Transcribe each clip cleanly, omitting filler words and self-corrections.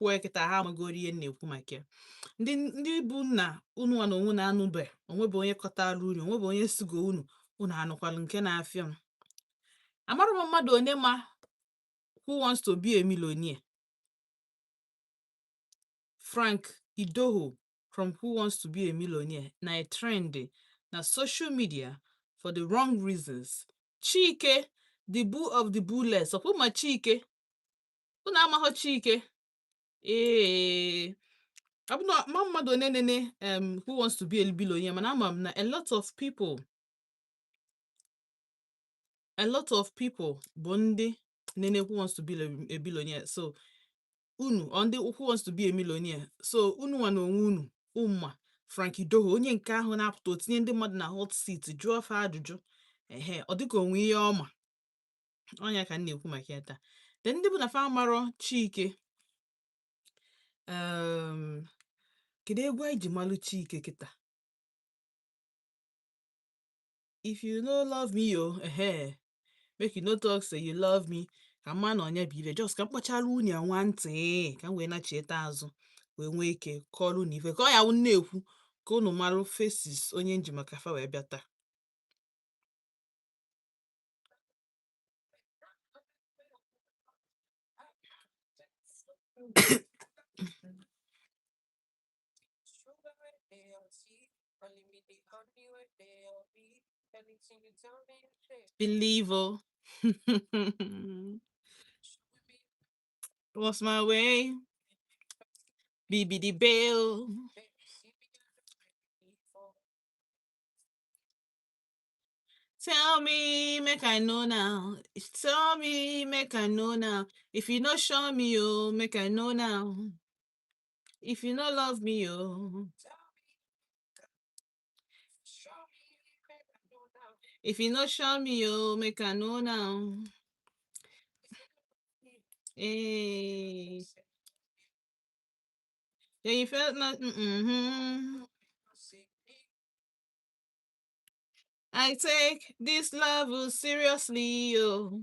Kwuo kịta ha amagoro ihe m na-ekwu maka ya. Ndị bụ nna unu nwa na onwe na anụbe onwebe onye kọtara unu, onwebe onye sigo unu, unu anụkwalụ nke na-afịa m. Amara m mmadụ one ma Who Wants to Be a Millionaire. Frank Edoho from Who Wants to Be a Millionaire na trend na social media for the wrong reasons. Chike, the boo of the booless. Ọkwa ma Chike? Unu amaghọ Chike? Ee, ọ bụ na ma mmadụ one nene Who Wants to Be a Billionaire, mana ama m na a lot of people bụ ndị nene Who Wants to Be a Billionaire. So unu ọ ndị Who Wants to Be a Millionaire, so unu nwa na onwe unu ụmụ Frank Edoho, onye nke ahụ na-apụta otinye ndị mmadụ na hot seat, jụọ fa ajụjụ, ehe, ọ dịka onwe ihe ọma ọnya ka m na-ekwu maka ya taa. Then ndị bụ na fa amarọ Chike, kedu egwu anyị ji malụ Chike kịta? "If you no love me o, ehe, make you no talk say you love me." Ka mma na onye bụ ife just ka m kpọchara unu ya nwantị, ka m wee nachieta azụ wee nwee ike kọọrọ unu ife ka ọ ya wụ na-ekwu, ka unu marụ faces onye nji maka fa wee bịa taa. Believe oh. What's my way? BBD Bill. Tell me, make I know now. Tell me, make I know now. If you no show me, oh, make I know now. If you no love me, oh. If you no show me, oh, make I know now. Hey. Yeah, you felt not. I take this love seriously, oh.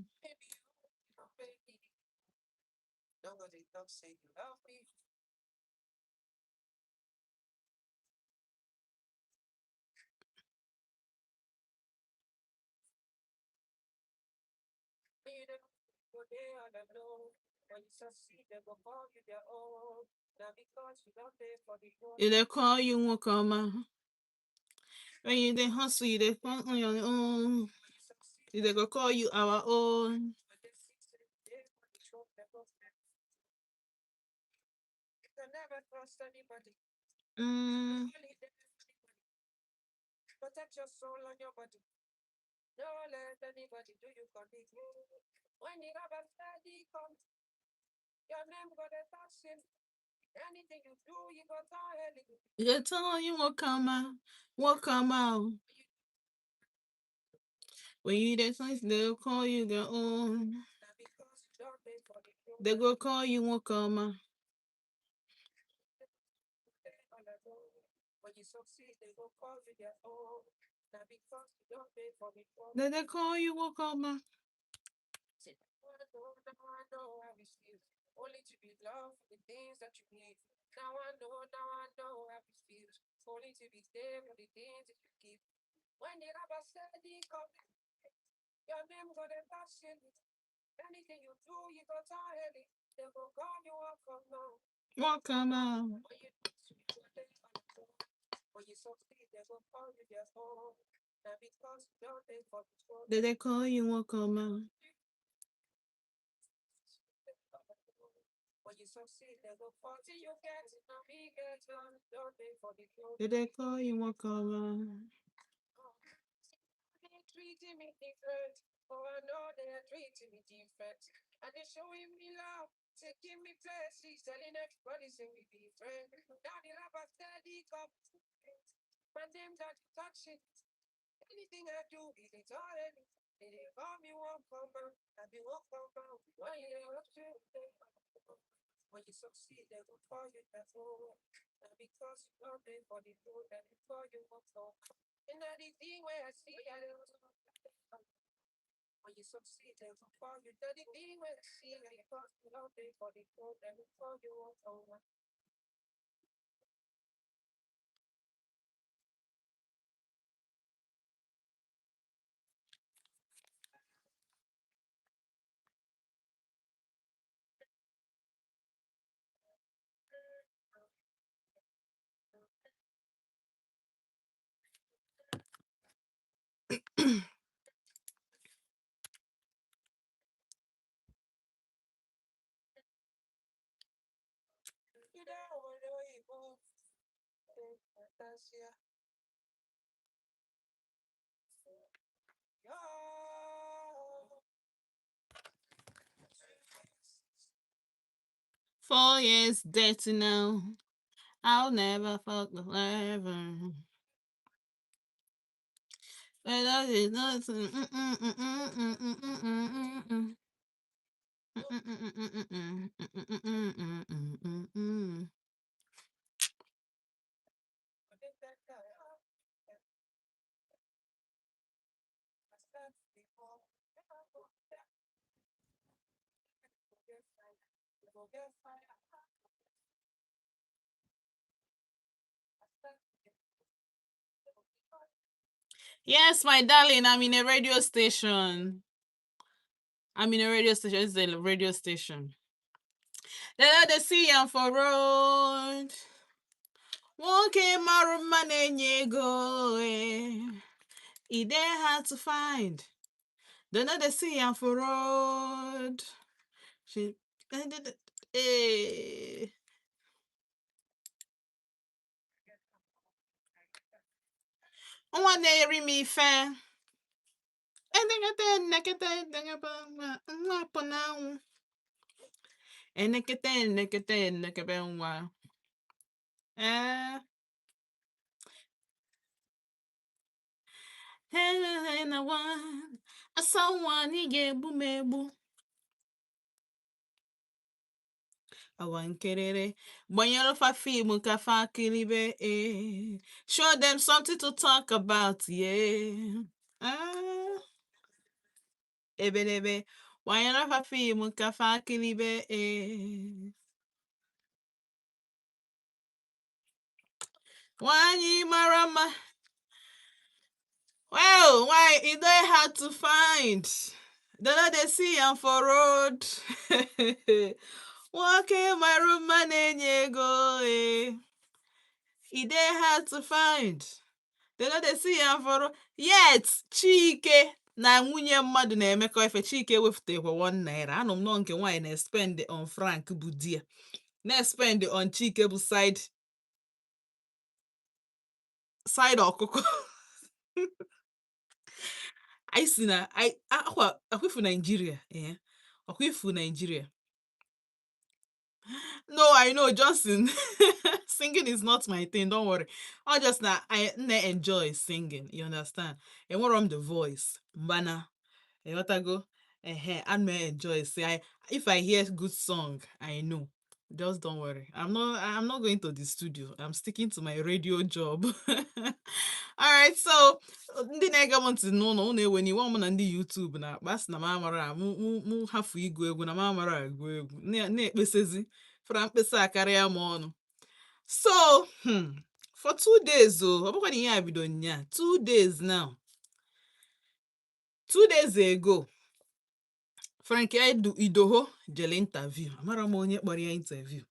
You dey call you nwoke ọma. When you dey hustle, you dey come on your own. You dey go call you our own. You dey tell you nwoke ọma, nwoke ọma o. When you dey hustle, they go call you their own. They go call you nwoke ọma. They dey call you nwoke ọma. Nwoke ọma. They dey call you nwoke ọma. They dey call you nwoke ọma. 4 years dirty now. I'll never fuck the flavor. But that is nothing. Mm, mm, mm, mm, mm, mm, mm, mm, mm, mm, mm, mm, mm, mm, mm, mm, mm, mm, mm. Yes, my darling, I'm in a radio station. I'm in a radio station. It's a radio station. They let the see I'm for road. Nwoke mara mma na-enye ego. Eh. E dey hard to find. They know they see am for road. She eh. Nwa na-eri m ife. Enekete enekete enekete nwa apụ n'anwụ. Enekete enekete enekebe nwa. Eh. Hele na nwa. Asa nwa na ị ga-egbu m egbu. Awa nkerere. Gbanyere fa fiimu ka fa kiribe eh. Show them something to talk about, yeah. Ah. Ebelebe. Gbanyere fa fiimu ka fa kiribe eh. Nwanyị mara mma. Well, why e dey hard to find. They no dey see am for road. Nwoke mara mma na-enye ego eh. E dey hard to find. They no dey see am for road. Yet, Chike na nwunye mmadụ na-emekọ ife. Chike wefutekwa ₦1. Anụ m nọ nke nwaanyị na-espend on Frank bụ di ya. Na-espend on Chike bụ side side ọkụkọ. Anyị si na anyị akwa akwa Nigeria, eh? Ọkwa ifu Nigeria. No, I know Johnson. Singing is not my thing. Don't worry. I just na I na enjoy singing. You understand? And what I'm the voice, mbana. Ịghọtago? Ehe, I may enjoy. See, I if I hear good song, I know. Just don't worry. I'm not going to the studio. I'm sticking to my radio job. All right, so ndị na-ege m ntị n'ụlọ ụnụ ewe n'iwe ọmụ na ndị YouTube na-akpa sị na m amara mụ mụ mụ hafụ ịgụ egwu na m amara agụ egwu na-ekpesezi fara mkpesa akarịa m ọnụ. So, for 2 days o, ọ bụkwa na ihe a bido nya 2 days now. 2 days ago, Frank Idoho jere interview. Amara m onye kpọrọ ya interview.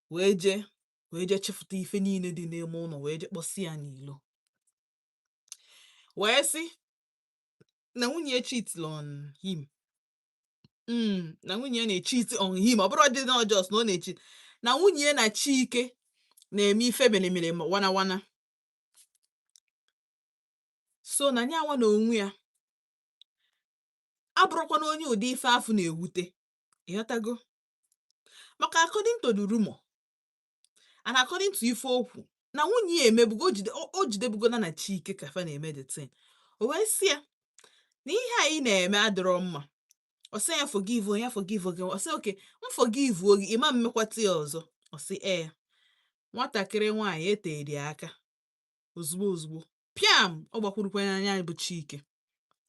Wee jee chịfụta ife niile dị n'ime ụlọ wee jee kpọsị ya n'ilo. Wee sị na nwunye cheat on him. Na nwunye ya na-echeat on him. Ọ bụrụ dị na just na ọ na-echeat. Na nwunye ya na Chike na-eme ife mere ma wana wana. So na nyanwa na onwe ya abụrụkwa na onye ụdị ife afụ na-ewute. Ịghọtago? Maka according to the rumor and according to ife okwu na nwunye ya emebugo o jidebugo na na Chike ka fa na-eme the thing. O wee sị ya na ihe anyị na-eme adịrọ mma. Ọ sị ya forgive o, ya forgive gị. Ọ sị okay, m forgive gị, ịma mmekwata ya ọzọ. Ọ sị ee. Nwatakịrị nwaanyị etere ya aka ozugbo ozugbo. Piam! Ọ gbakwurukwa anya bụ Chike.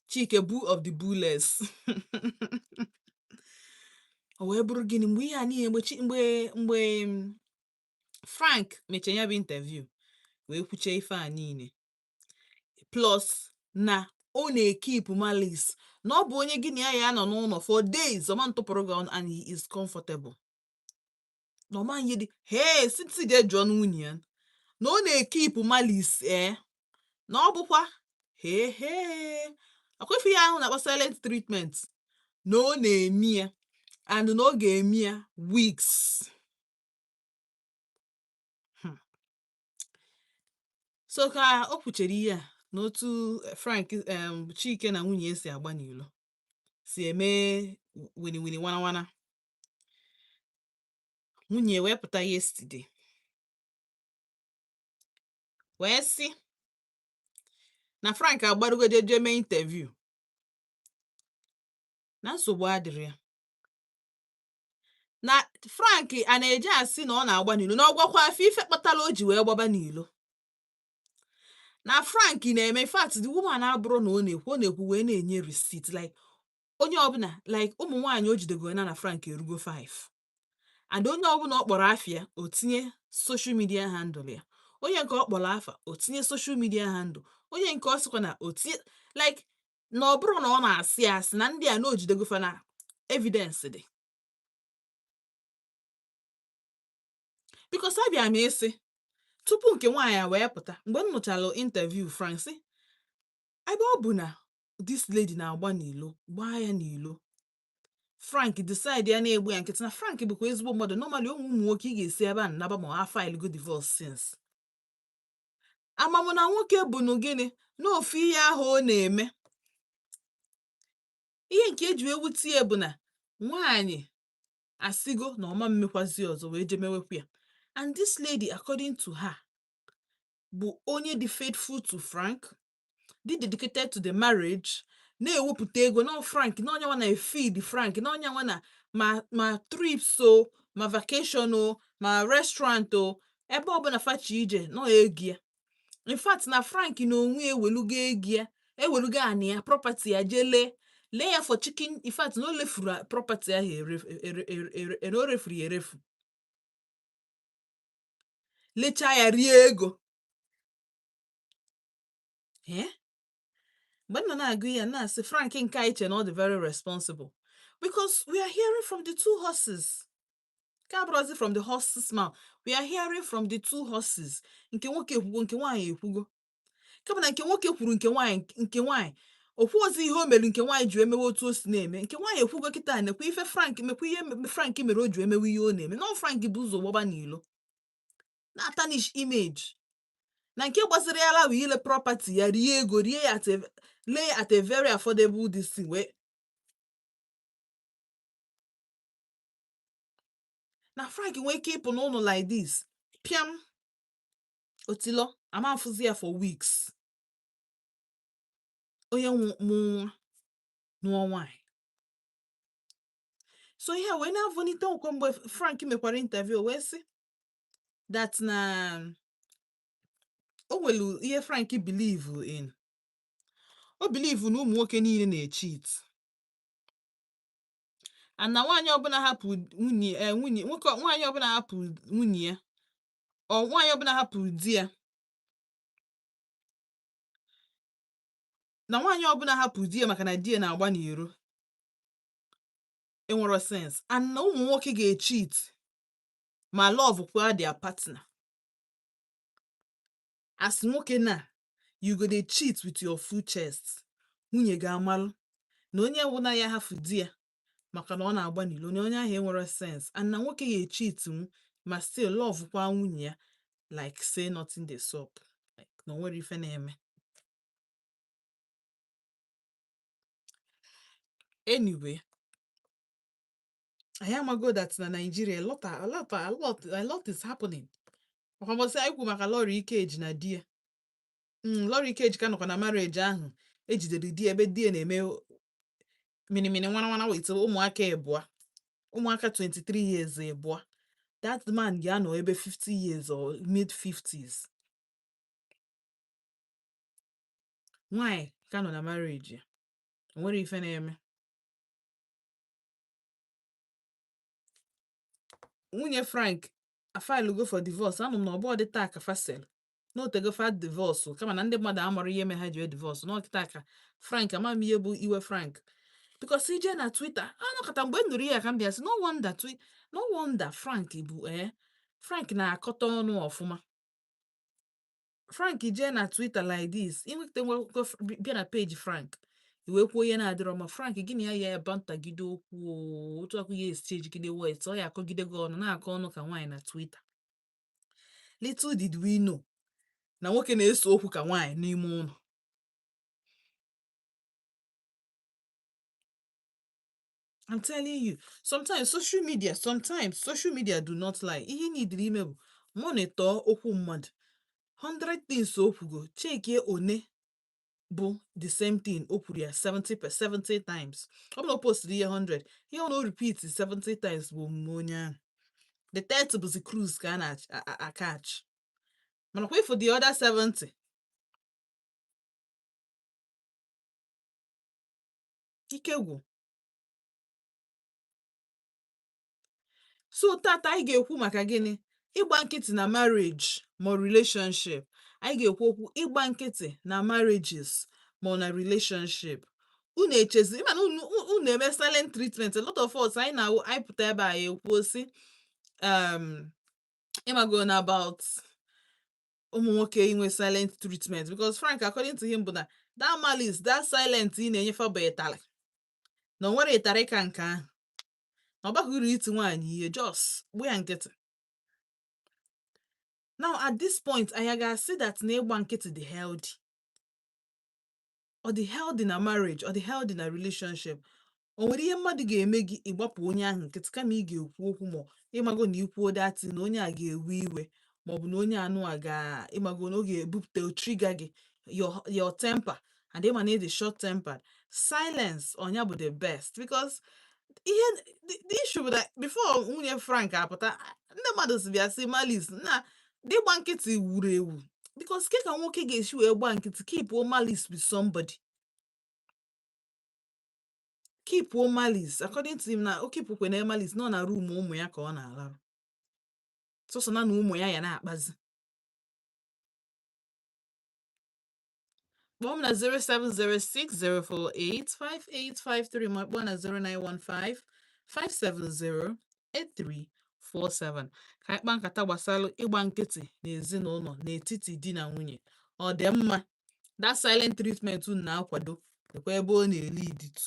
Chike, boo of the booless. O wee bụrụ gịnị mgbe ihe a niile, mgbe chi mgbe Frank mechara ya bụ interview wee kwuchie ife a niile, plus na ọ na-ekeep malice, na ọ bụ onye gị na ya ya nọ n'ụlọ for days, ọma ntụpụrụ gị ọnụ, and he is comfortable na ọma ihe dị. Hey, siti jee jụọ nwunye ya na ọ na-ekeep malice. Ee, na ọ bụkwa hee hee akwefu ihe ahụ na-akpọ silent treatment, na ọ na-eme ya, and na ọ ga-eme ya weeks. So ka o kwuchere ihe a na otu Frank, Chike na nwunye ya si agba n'ilo, si eme wini wini wana wana, nwunye wee pụta yesterday wee sị na Frank agbarugo jeje mee interview, na nsogbu adịrị ya, na Frank a na-eje asị na ọ na-agba n'ilo, na ọ gwakwa afọ ife kpatara o ji wee gbaba n'ilo, na Frank na-eme. In fact, the woman abụrụ na ọ na-ekwu, ọ na-ekwu wee na-enye receipt, like onye ọbụla, like ụmụ nwaanyị o jidego na Frank erugo 5, and onye ọbụla ọ kpọrọ afịa, o tinye social media handle ya. Onye nke ọ kpọrọ afa, o tinye social media handle. Onye nke ọ sịkwa na o tinye, like na ọ bụrụ na ọ na-asị asị na ndị a na o jidego fa, na evidence dị, because abịa m ịsị tupu nke nwaanyị a wee pụta, mgbe m nụchalụ interview Frank, sị ebe ọ bụ na this lady na-agba n'ilo, gbaa ya n'ilo, Frank decide ya na-egbu ya nkịtị, na Frank bụkwa ezigbo mmadụ. Normally ụmụ ụmụ nwoke ị ga-esi ebe a naba ma ha file go divorce since. Amamụ na nwoke bụ nụ gịnị na ofu ihe ahụ ọ na-eme. Ihe nke eji wee wute ya bụ na nwaanyị asịgo na ọma mmekwazi ọzọ, wee jee mewekwa ya. And this lady, according to her, bụ onye dị faithful to Frank, dị dedicated to the marriage, na-ewepụta ego na Frank, na onye nwa na-efeed Frank, na onye nwa na ma trips o, ma vacation o, ma restaurant o, ebe ọbụla fachi ije nọ ego ya. In fact, na Frank na onwe ya ewelugo ego ya, ewelugo anị ya, property ya, jee lee lee ya for chicken. In fact, na o lefuru property ahụ ere ere ere, na o refuru ya erefu, lechaa ya, rie ego. Eh? Mgbe m nọ na-agụ ya, na-asị Frank nke a iche na ọ dị very responsible, because we are hearing from the two horses, nke abụrụzi from the horse's mouth, we are hearing from the two horses. Nke nwoke ekwugo, nke nwaanyị ekwugo, kama na nke nwoke kwuru, nke nwaanyị okwuozi ihe o mere nke nwaanyị ji emewe otu o si na-eme. Nke nwaanyị ekwugo kịta, nekwa ife Frank mekwa, ihe Frank mere o ji emewe ihe ọ na-eme, na Frank bụ ụzọ gbaba n'ilo na tarnish image, na nke gbasara ya ala bụ ile property ya, rie ego, rie ya at a, lee at a very affordable this thing wee na Frank nwee ike ịpụ n'ụlọ like this, pịam otilo, ama afụzi ya for weeks. Onye mụ nwa nụọ nwaanyị. So ihe a wee na-avọnite nkwe mgbe Frank mekwara interview wee sị that na o nwere ihe Frank believe in. O believe na ụmụ nwoke niile na-echeat, and na nwaanyị ọbụla hapụ nwunye, nwunye nwoke, nwaanyị ọbụla hapụ nwunye ya, ọ nwaanyị ọbụla hapụ di ya, na nwaanyị ọbụla hapụ di ya maka na di ya na-agba n'iro enwero sense, and na ụmụ nwoke ga-echeat ma love kwa their partner. As nwoke na you go dey cheat with your full chest, nwunye ga-amalụ na onye wụ ya hafụ di ya maka na ọ na-agba n'ilo, na onye ahụ enwero sense, and na nwoke ga-echeat nwu ma still love kwa nwunye ya, like say nothing dey sup, like na o nwere ife na-eme. Anyway, anyị amago that na Nigeria a lot a lot a lot a lot is happening. Ọkwa mbọsị anyị kwu maka Laura Ikeji na di ya. Laura Ikeji ka nọkwa na marriage ahụ ejidere di ya ebe di ya na-eme minimini nwana nwana with ụmụaka ịbụa, ụmụaka 23 years ịbụa. That man ga-anọ ebe 50 years or mid 50s. Nwaanyị ka nọ na marriage ya. O nwere ife na-eme. Nwunye Frank afilugo for divorce. Anụ m na ọbụ dị taa ka fasel n'otego fa divorce, kama na ndị mmadụ amara ihe me ha ji wee divorce n'ọkịta ka Frank ama m ihe bụ iwe Frank, because ije na Twitter anọkọta mgbe m nụrụ ihe a ka m bịa sị, no wonder no wonder Frank bụ Frank na-akọta ọnụ ọfụma. Frank jee na Twitter like this, inweta nwekọ bịa na page Frank, iwee kwuo ihe na-adịrọ mma Frank, gịnị ya ya ebe ntagide okwu o, otu akwụ ya esi ejigide words, ọ ya akọgide gị ọnụ na-akọ ọnụ ka nwaanyị na Twitter. Little did we know na nwoke na-ese okwu ka nwaanyị n'ime ụlọ. I'm telling you, sometimes social media do not lie. Ihe ị ime bụ monitor okwu mmadụ. 100 things o kwugo, chekie one bụ the same thing o kwuru ya 70 per 70 times. Ọ bụrụ na o postiri ihe 100, ihe ọ na o repeat 70 times bụ omume onye ahụ. The 30 bụzi cruise ka a na-akach. Mana kwa ifo the other 70, ike gwụ. So tata anyị ga-ekwu maka gịnị? Ịgba nkịtị na marriage ma ọ relationship. Anyị ga-ekwu okwu ịgba nkịtị na marriages ma ọ na relationship. Unu echezi ịma na unu eme silent treatment. A lot of us anyị na anyị pụta ebe a ya ekwuo sị ịmago na about ụmụ nwoke inwe silent treatment, because Frank, according to him, bụ na that malice, that silent ị na-enyefe bụ ịtarị, na o nwere ịtarị ka nke ahụ, na ọ baghị uru iti nwaanyị ihe, just gbu ya nkịtị. Now at this point, anyị ga-asị that na ịgba nkịtị dị healthy, ọ dị healthy na marriage, ọ dị healthy na relationship? O nwere ihe mmadụ ga-eme gị, ịgbapụ onye ahụ nkịtị kama ị ga-ekwu okwu, ma ịmago na ikwuo that na onye a ga-ewe iwe, maọbụ na onye anụ a ga ịmago na ọ ga-ebupụta trigger gị your temper, and ịma na ị dị short tempered. Silence ọnya bụ the best, because ihe the issue bụ that before nwunye Frank apụta, ndị mmadụ si bịa sị malice na dị gba nkịtị wuru ewu, because ke ka nwoke ga-esi wee gba nkịtị keep malice with somebody, keep malice? According to him, na o keep na malice nọ na room ụmụ ya ka ọ na-alarụ sọsọ na ụmụ ya ya na-akpazi. Kpọọ m na 07060485853 ma kpọọ na 09155708347 ka anyị kpaa nkata gbasara ịgba nkịtị n'ezinụlọ n'etiti di na nwunye. Ọ dị mma? That silent treatment unu na-akwado ekwe ebe ọ na-elead to,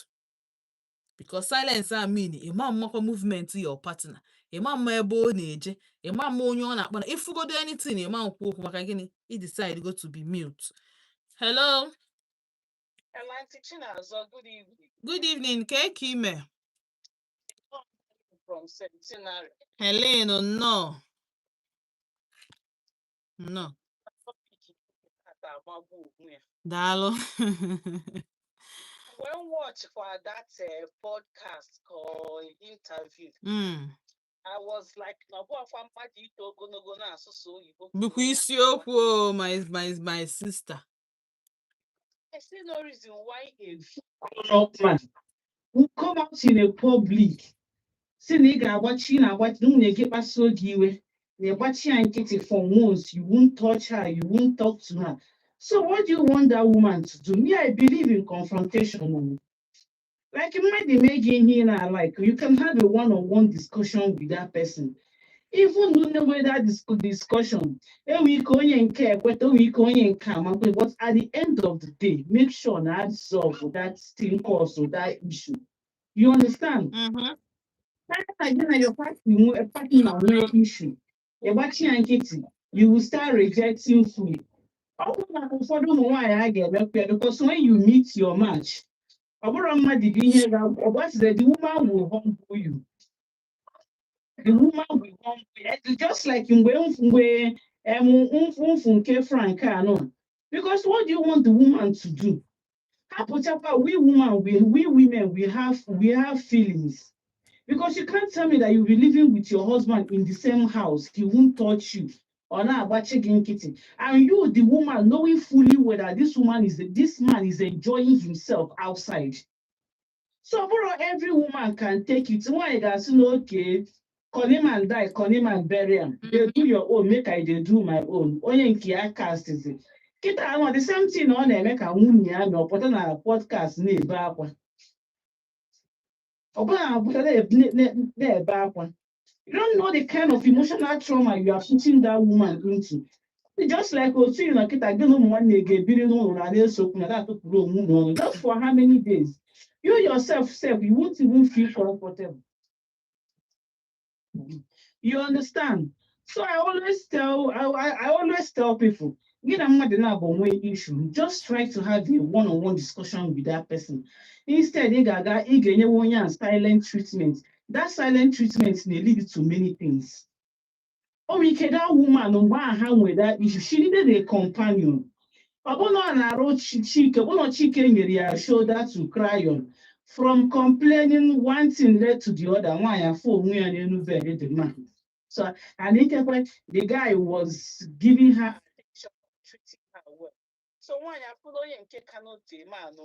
because silence a mean ịma mmakwa movement your partner, ịma mma ebe ọ na-eje, ịma mma onye ọ na-akpa, na ifugodo anything ịma nkwu okwu. Maka gịnị? I decide go to be mute. Hello. Hello, Auntie Chinazọ, good evening. Good evening. Ka ka ime? From Centenary. Helen, nnọọ nnọọ. Topic tata amagbu onwe ya. Daalụ. When watch for that podcast called interview, I was like, na ọ bụ akwa mmadụ ito ogologo na-asụsụ oyibo ka Bụkwa onye isiokwu o, my sister. I see no reason why a grown-up man will come out in a public si na ị ga-agbachi na agbachi nwunye gị kpasuo gị iwe, na ịgbachi ya nkịtị for once, you won't touch her, you won't talk to her. So what do you want that woman to do? Me, I believe in confrontation o. Like mmadụ mee gị ihe ị na-like, you can have a one-on-one discussion with that person. Even though nwere that discussion, enwe ike onye nke ekweta, enwe ike onye nke amakwe, but at the end of the day, make sure na solve that thing cause that issue. You understand? Mhm. Na gị na your partner nwee issue, ịgbachi ya nkịtị, you will start rejecting food. Ọ bụrụ na ụfọdụ ụmụ nwaanyị a ga-emekwa ya, because when you meet your match, ọ bụrụ mmadụ bụ ihe ga ọgbasịrị, the woman will humble you. The woman will humble you. It's just like mgbe mfu mfu nke Frank anọ. Because what do you want the woman to do? Hapụchakwa, we women, we have feelings. Because you can't tell me that you'll be living with your husband in the same house, he won't touch you. Ọ na-agbachi gị nkịtị. And you, the woman, knowing fully well that this man is enjoying himself outside. So ọ bụrụ every woman can take it. Nwaanyị ga-asị na okay, call him and die, call him and bury am. Dey do your own, make I dey do my own. Onye nke ya castizi. Kịta anọ, the same thing ọ na-eme ka nwunye ya na ọpụta na podcast na-ebe akwa. Ọ bụla na-apụta na-ebe akwa. You don't know the kind of emotional trauma you are putting that woman into. It's just like otu ị nọ kịta, gị na ụmụ nwanne ga-ebiri n'ụlọ na na-esokwu na na-atụpụrụ onwe unu ọnụ. Just for how many days? You yourself sef, you won't even feel comfortable. You understand? So I always tell people, gị na mmadụ na-abụ nwee issue, just try to have a one-on-one discussion with that person. Instead, ị ga-aga ị ga-enyewe onye a silent treatment. That silent treatment na-lead to many things. O nwere ike that woman, mgbe ahụ ha nwere that issue, she needed a companion. Ọ bụrụ na ọ na-arụ Chike, ọ bụrụ na Chike nyere ya shoulder to cry on, from complaining, one thing led to the other, nwaanyị afọ onwe ya n'elu bed the man. So, and ikekwe, the guy was giving her attention, treating her well. So nwaanyị afụrụ onye nke ka n'otu man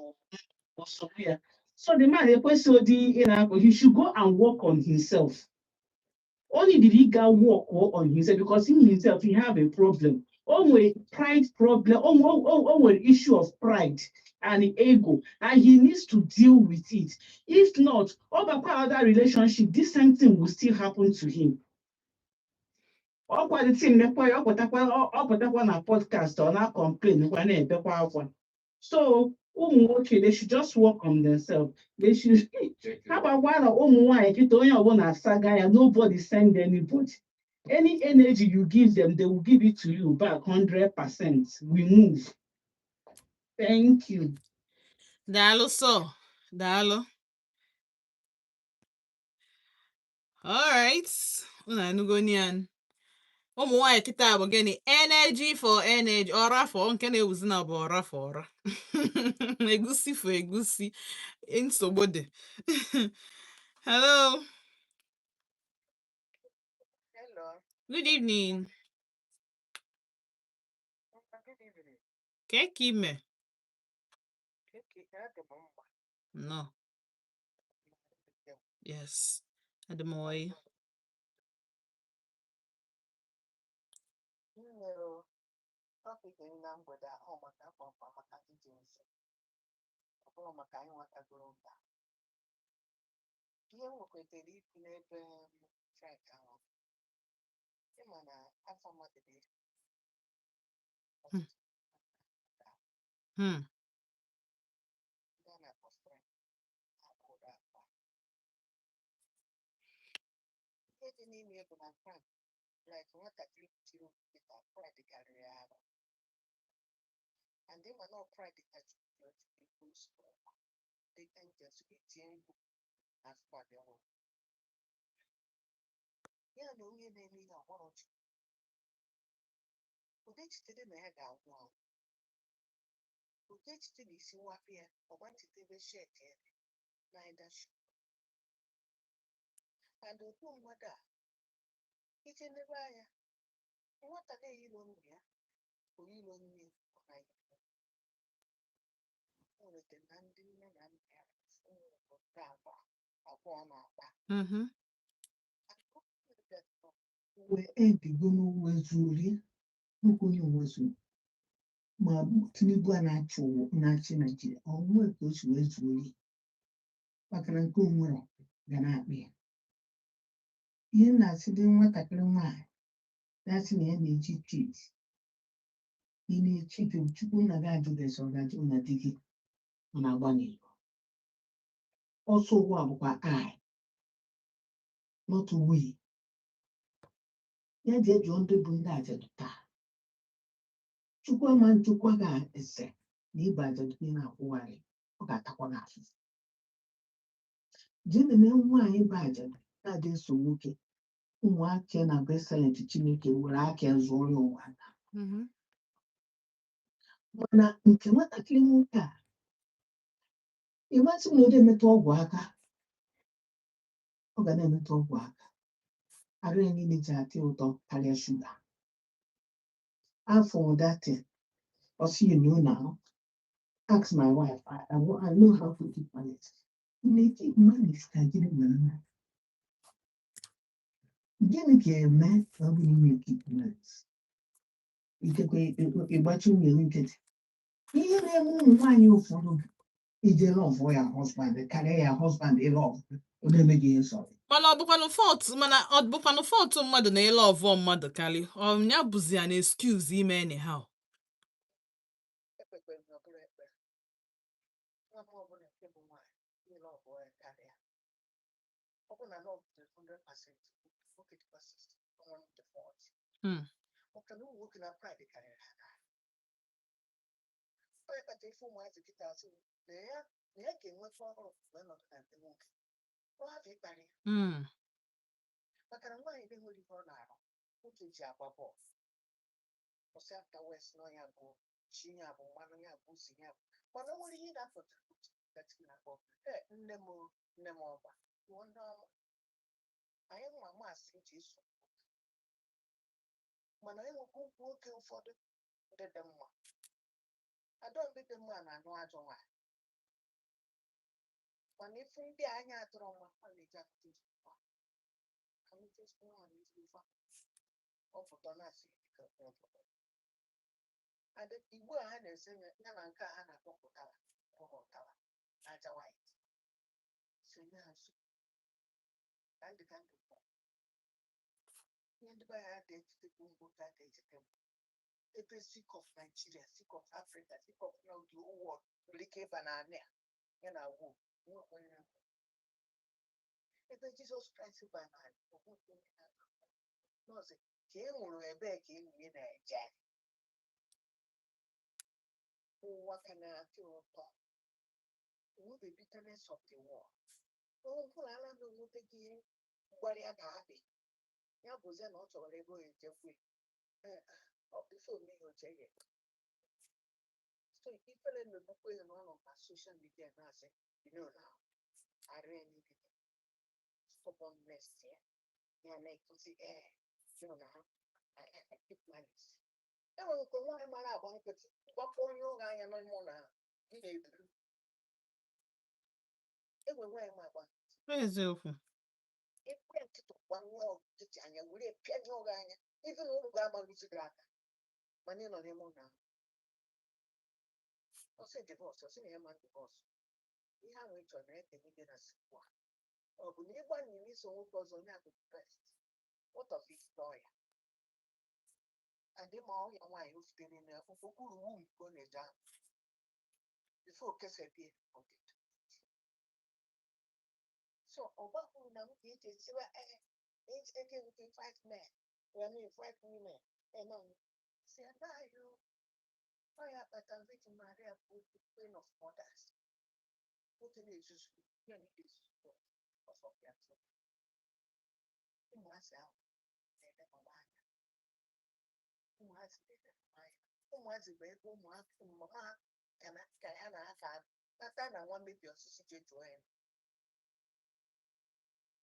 osogbu ya. So the man ekwesịghị ụdị ị na-akpọ, he should go and work on himself. Only did he go work on himself, because he himself, he have a problem. O nwere pride problem, o nwere issue of pride and ego, and he needs to deal with it. If not, ọ bakwa other relationship, this same thing will still happen to him. Ọkwa the thing mekwa ya, ọ pụtakwa na podcast, ọ na-complain kwa, na-ebekwa akwa. So ụmụ nwoke, they should just work on themselves. They should ha gbakwa na ụmụ nwaanyị kịta, onye ọbụla asaga ya, nobody send anybody. Any energy you give them, they will give it to you back 100%. We move. Thank you. Daalụ so, daalụ. Alright, unu anụgo ya. Ụmụ nwaanyị kịta bụ gịnị? Energy for energy, ọra for nke na-ewuzi na bụ ọra for ọra. Egusi for egusi. Nsogbu dị. Hello. Hello. Good evening. Good evening. Ka ka ime? Okay, adị m mma. No. Yes. Adị m oyi. Nne, topic na mgbede a, ọ maka akwa maka ndị dị nsọ. Ọ bụrụ maka anyị nwatagoro nta. Ihe m nwekwetere ikwu n'ebe Frank ahụ. Ịma na afọ mmadụ dị ndị a na-akpọ Frank akwụrụ akwa. Ihe dị n'ime bụ na Frank, like nwatakịrị tiri nkịta, pride karịrị arụ. And ịma na ọ pride ka Chukwu ji the angels etie mkpu na squad ọhụrụ. Ya na onye na-eme ihe ọgbọrọ Chukwu. Ụdị echiche dị na ya ga-anwụ anwụ. Ụdị echiche na isi nwapụ ya, ọgba ncheta ebe shirt ya dị, neither shoe. And otu mmadụ a, ije nebe anya, nwata na-eyilo nna ya, oyilo nne ya, ọ naghị o nwere na ndị nne na nna ya ụdị agwa ọ na-akpa. Wee ebigo n'ụwa zurie nwoke onye ụwa zuru ma Tinubu a na-achị ụwa, na-achị Naijiria, ọ nwee ka o si wee zuo maka na nke onwere ga na-akpị ya. Ihe m na-asị dị nwatakịrị nwaanyị na-asị na ya na-eji cheat, ị na-echeat, Chukwu nna gị ajụ gị ese, ọ ga-ajụ na di gị ọ na-agba n'ilo ọsọ. Ụwa bụkwa I, not we. Ya jee jụọ ndị bụ ndị ajadu taa. Chukwu ama nchukwa ga-ese na ịba ajadu gị na-akwụgharị, ọ ga-atakwa gị afụfụ. Jee nene nwaanyị bụ ajadu na-adị eso nwoke, ụmụaka na bụ excellent. Chineke were aka ya zụọrọ ya ụwa. Mana nke nwatakịrị nwoke a, ịmasị m na ọ na-emetụ ọgwụ aka, ọ ga na-emetụ ọgwụ aka, arụ ya niile ji atọ ya ụtọ karịa shuga. Afọ that ọsị, you know now, ask my wife, I know how to keep on it. Ị na-ekeep malice ka gịnị were mee? Gịnị ga-eme ka ọ bụrụ na ị na-ekeep malice? Ikekwe ịgbachi nwunye gị nkịtị. Ihe na-eme ụmụ nwaanyị ụfọdụ bụ ije love ya husband karịa ya husband ịlove, ọ na-eme gị ihe sọrọ. Mana ọ bụkwanụ fault mmadụ na ịle ọvọ mmadụ karị ọ ya bụzi an excuse ime anyhow. Ekpekwere m na ọ bụrụ ekpere nwa m ọbụla nke bụ nwaanyị niile ọ bụ ya karịa. Ọ bụ na love dị 100%, nwoke dịkwa 60, nwa m dị 40. Maka na ụmụ nwoke na pride karịrị ha karị. Onye kpata ife ụmụazị kịta asị na ya ga-enweta ọrụ wee nọdụ na nke nwoke, ọ hapụ ịkparị ya. Maka na nwaanyị na-enwere ihe ọ na-arụ, nwoke ji agba bọọlụ ọsị afta west nọ ya bụ chi ya bụ mmanụ ya bụ usi ya bụ, mana o nwere ihe ị na-acontribute that na-akpọ ee nne m o, nne m ọba pụọ ndị ọma anyị nwa masị ji eso. Mana enwekwa ụmụ nwoke ụfọdụ ndị dị mma, adọ ndị dị mma na-anụ ajọ nwaanyị, mana ife ndị a anya atụrụ mma, ọ na-eji akụta ezigbo nwaanyị, anụta ezigbo nwaanyị, ezigbo ife ọ pụta na-asị ka ọ pụta. And igbo a ha na-ese ya ya na nke a ha na-akpọ pụtara ọhụ ụtara aja white so nye ha nsogbu ka ndị kwuo. Ihe ndị be anyị adị echetekwu mbụ ka adị echete mbụ ebe Zik of Nigeria, Zik of Africa, Zik of now the whole world nwere ike ịba n'anị a ya na agwụ nwekwa onye na-agwụ. Ebe Jizọs Kraịst ba n'anị onwekwa onye na-agwụ nọọsụ ka e nwụrụ, ebee ka enyi ya na-eje. Ụwa ka na-atọ ụtọ, onwe the bitterness of the world. Ọ bụrụ ala na onweteghị ihe mgbarị a ga-abị ya bụzie na ọ chọrọ ebe ọ ejekwe ọ ife ome ya oche ya. So ifele na-egbukwe ya n'ọnụ na social media na-asị now arụ ya niile stubbornness ya ya na-ekuzi ee now I keep malice. Enwere nke nwaanyị mara agba nkịtị gbakpọ onye ụgha anya n'ime ụlọ ahụ gị na-eburu. Enwere nwaanyị ma agba Eziokwu. Ekwe nkịtị gbanyụọ nkịtị anya were pịanyụ ụgha anya ife na ụmụ ga-amalụzi gị aka, mana ị nọ n'ime ụlọ ahụ. Ọ sị divorce, ọ sị na ya ma divorce. Ihe ahụ ị chọrọ na ya ga-emegide na sikwa ọ bụ na ịgba n'ime iso nwoke ọzọ onye ahụ bụ best. What of it lawyer and ịma ọya nwaanyị o sitere na okpukpuru womb ka ọ na-eje ahụ before o kesabie ọdịdị. So ọ gbakwuru na m ga-eji esiwa ee ejideke with five men, I mean five women, and si anaghị ọ ya kpatara Virgin Maria bụ queen of mothers. Nwoke na-ezuzu ya na ezuzu ọsọ ya tụ ụmụazị ahụ na-ele mama anya, ụmụazị na-ele mama anya, ụmụazị bụ ebe ụmụaka mama ha ka ka ha na ha ka tata na nwa mebi osisi jee jụọ ya,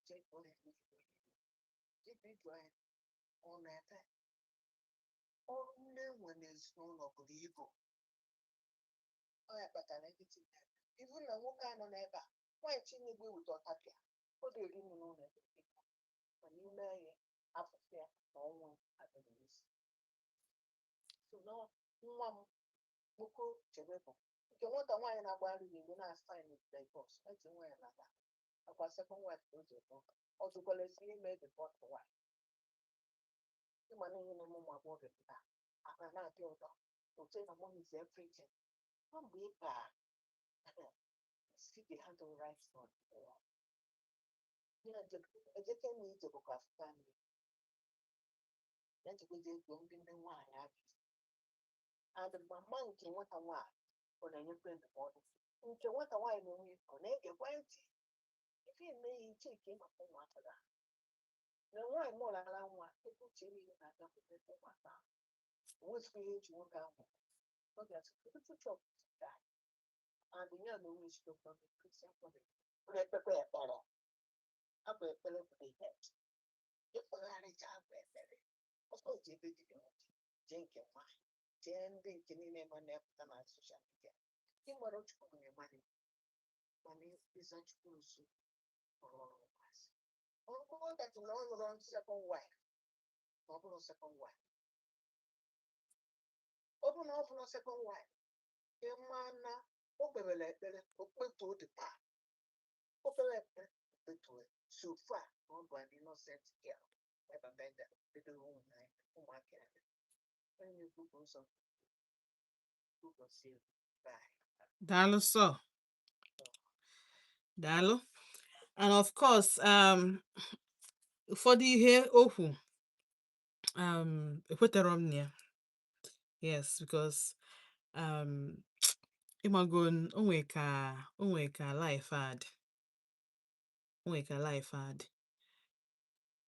jee jụọ ya n'igwe, jee jụọ ya ọ na-ebe ọrụ nne nwe n'ezinụlọ buru ibu. Ọ ya kpatara ndị ibu na nwoke a nọ n'ebe a nwaanyị Chinegbu eweta ọtapịa ọ ga-eri nri n'ụlọ ebe dị, mana ime ya afụfụ ya na ọnwụ adịghị n'isi. So na nwa m nwoke chebe bụ nke nwata nwaanyị na-agbagharị n'igbo na-asign divorce eji nwaanyị nata akwa second wife ka o ji ebe ọ jụkwala esi ime the fourth wife. Ịma na ihe na-eme ụmụ agbọghọ pụta akpa na-adị ụtọ otu na money is everything. Ma mgbe ị baa see the handle right on ya ejeke na ije bụkwa family ya jikwaje ego ndị nne nwaanyị ajụjụ and mama nke nwata nwaanyị ọ na-enyekwa ndụmọdụ nke nwata nwaanyị na onwe ọ na-egekwa ntị ife eme ya iche nke maka ụmụaka ga na nwaanyị mụrara nwa ebe uche niile na-aga bụ ebe ụmụaka ahụ onwezikwa ihe eji nwoke ahụ ọ ga-asị future of die and ya na onwe si from a Christian family ọ na-ekpekwa ekpere abụ ekpere bụ the head ịkpagharịcha abụ ekpere ọsọ ji ebe dibịa nwoke jee nke nwaanyị jee ndị nke niile nọ na-epụta na social media. Ịmara Chukwu nwere mmadụ. Mana ịza Chukwu nso ọrụ ọrụ ụmụazị. Ọ bụrụ that na ọ lụrụ second wife, na ọ bụrụ second wife, ọ bụrụ na ọ bụrụ second wife, ị ma na o kpebere ekpere, o kpetuo the path, o kpere ekpere, o kpetuo. So far na ọ bụ an innocent girl ebe benda bidoro ụmụ ụmụaka ya. Onye na-ekwu bụ nsọ ụbọchị. Bye. Daalụ sọ. Daalụ. And of course, ụfọdụ ihe okwu ekwetara m na ya. Yes, because ịmago o nwee ka life a dị. O nwee ka life a dị.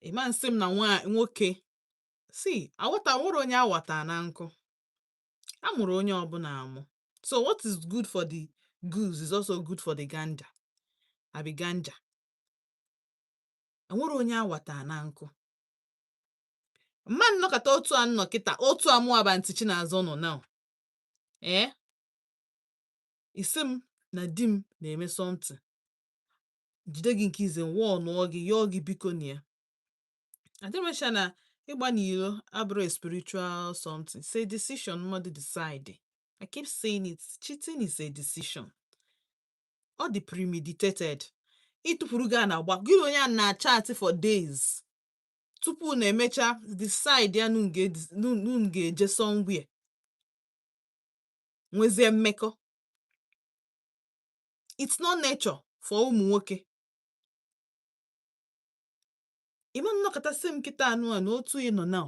Ịma nsị m na nwa nwoke si aghọta nwere onye awata na nkụ. A mụrụ onye ọbụla amụ. So what is good for the goose is also good for the gander. Abi ganja. Enwere onye awata na nkụ. Mma nnọkọta otu a nnọ kịta otu a mụwa bụ Aunty Chinazọ nọ now. Eh? Isi m na di m na-eme something. Jide gị nke ize wọnụọ gị, yọọ gị biko na ya. Adịrịcha na ịgba n'ilo abụrụ a spiritual something. It's a decision mmadụ decide. I keep saying it. Cheating is a decision. Ọ dị premeditated. Ịtụpụrụ gị a na-agba gị na onye a na-chat for days tupu na emecha decide ya nun ga-eje somewhere nwezie mmekọ. It's not nature for ụmụ nwoke. Ịma nnọkọta sị m kịta anụ a na otu ị nọ now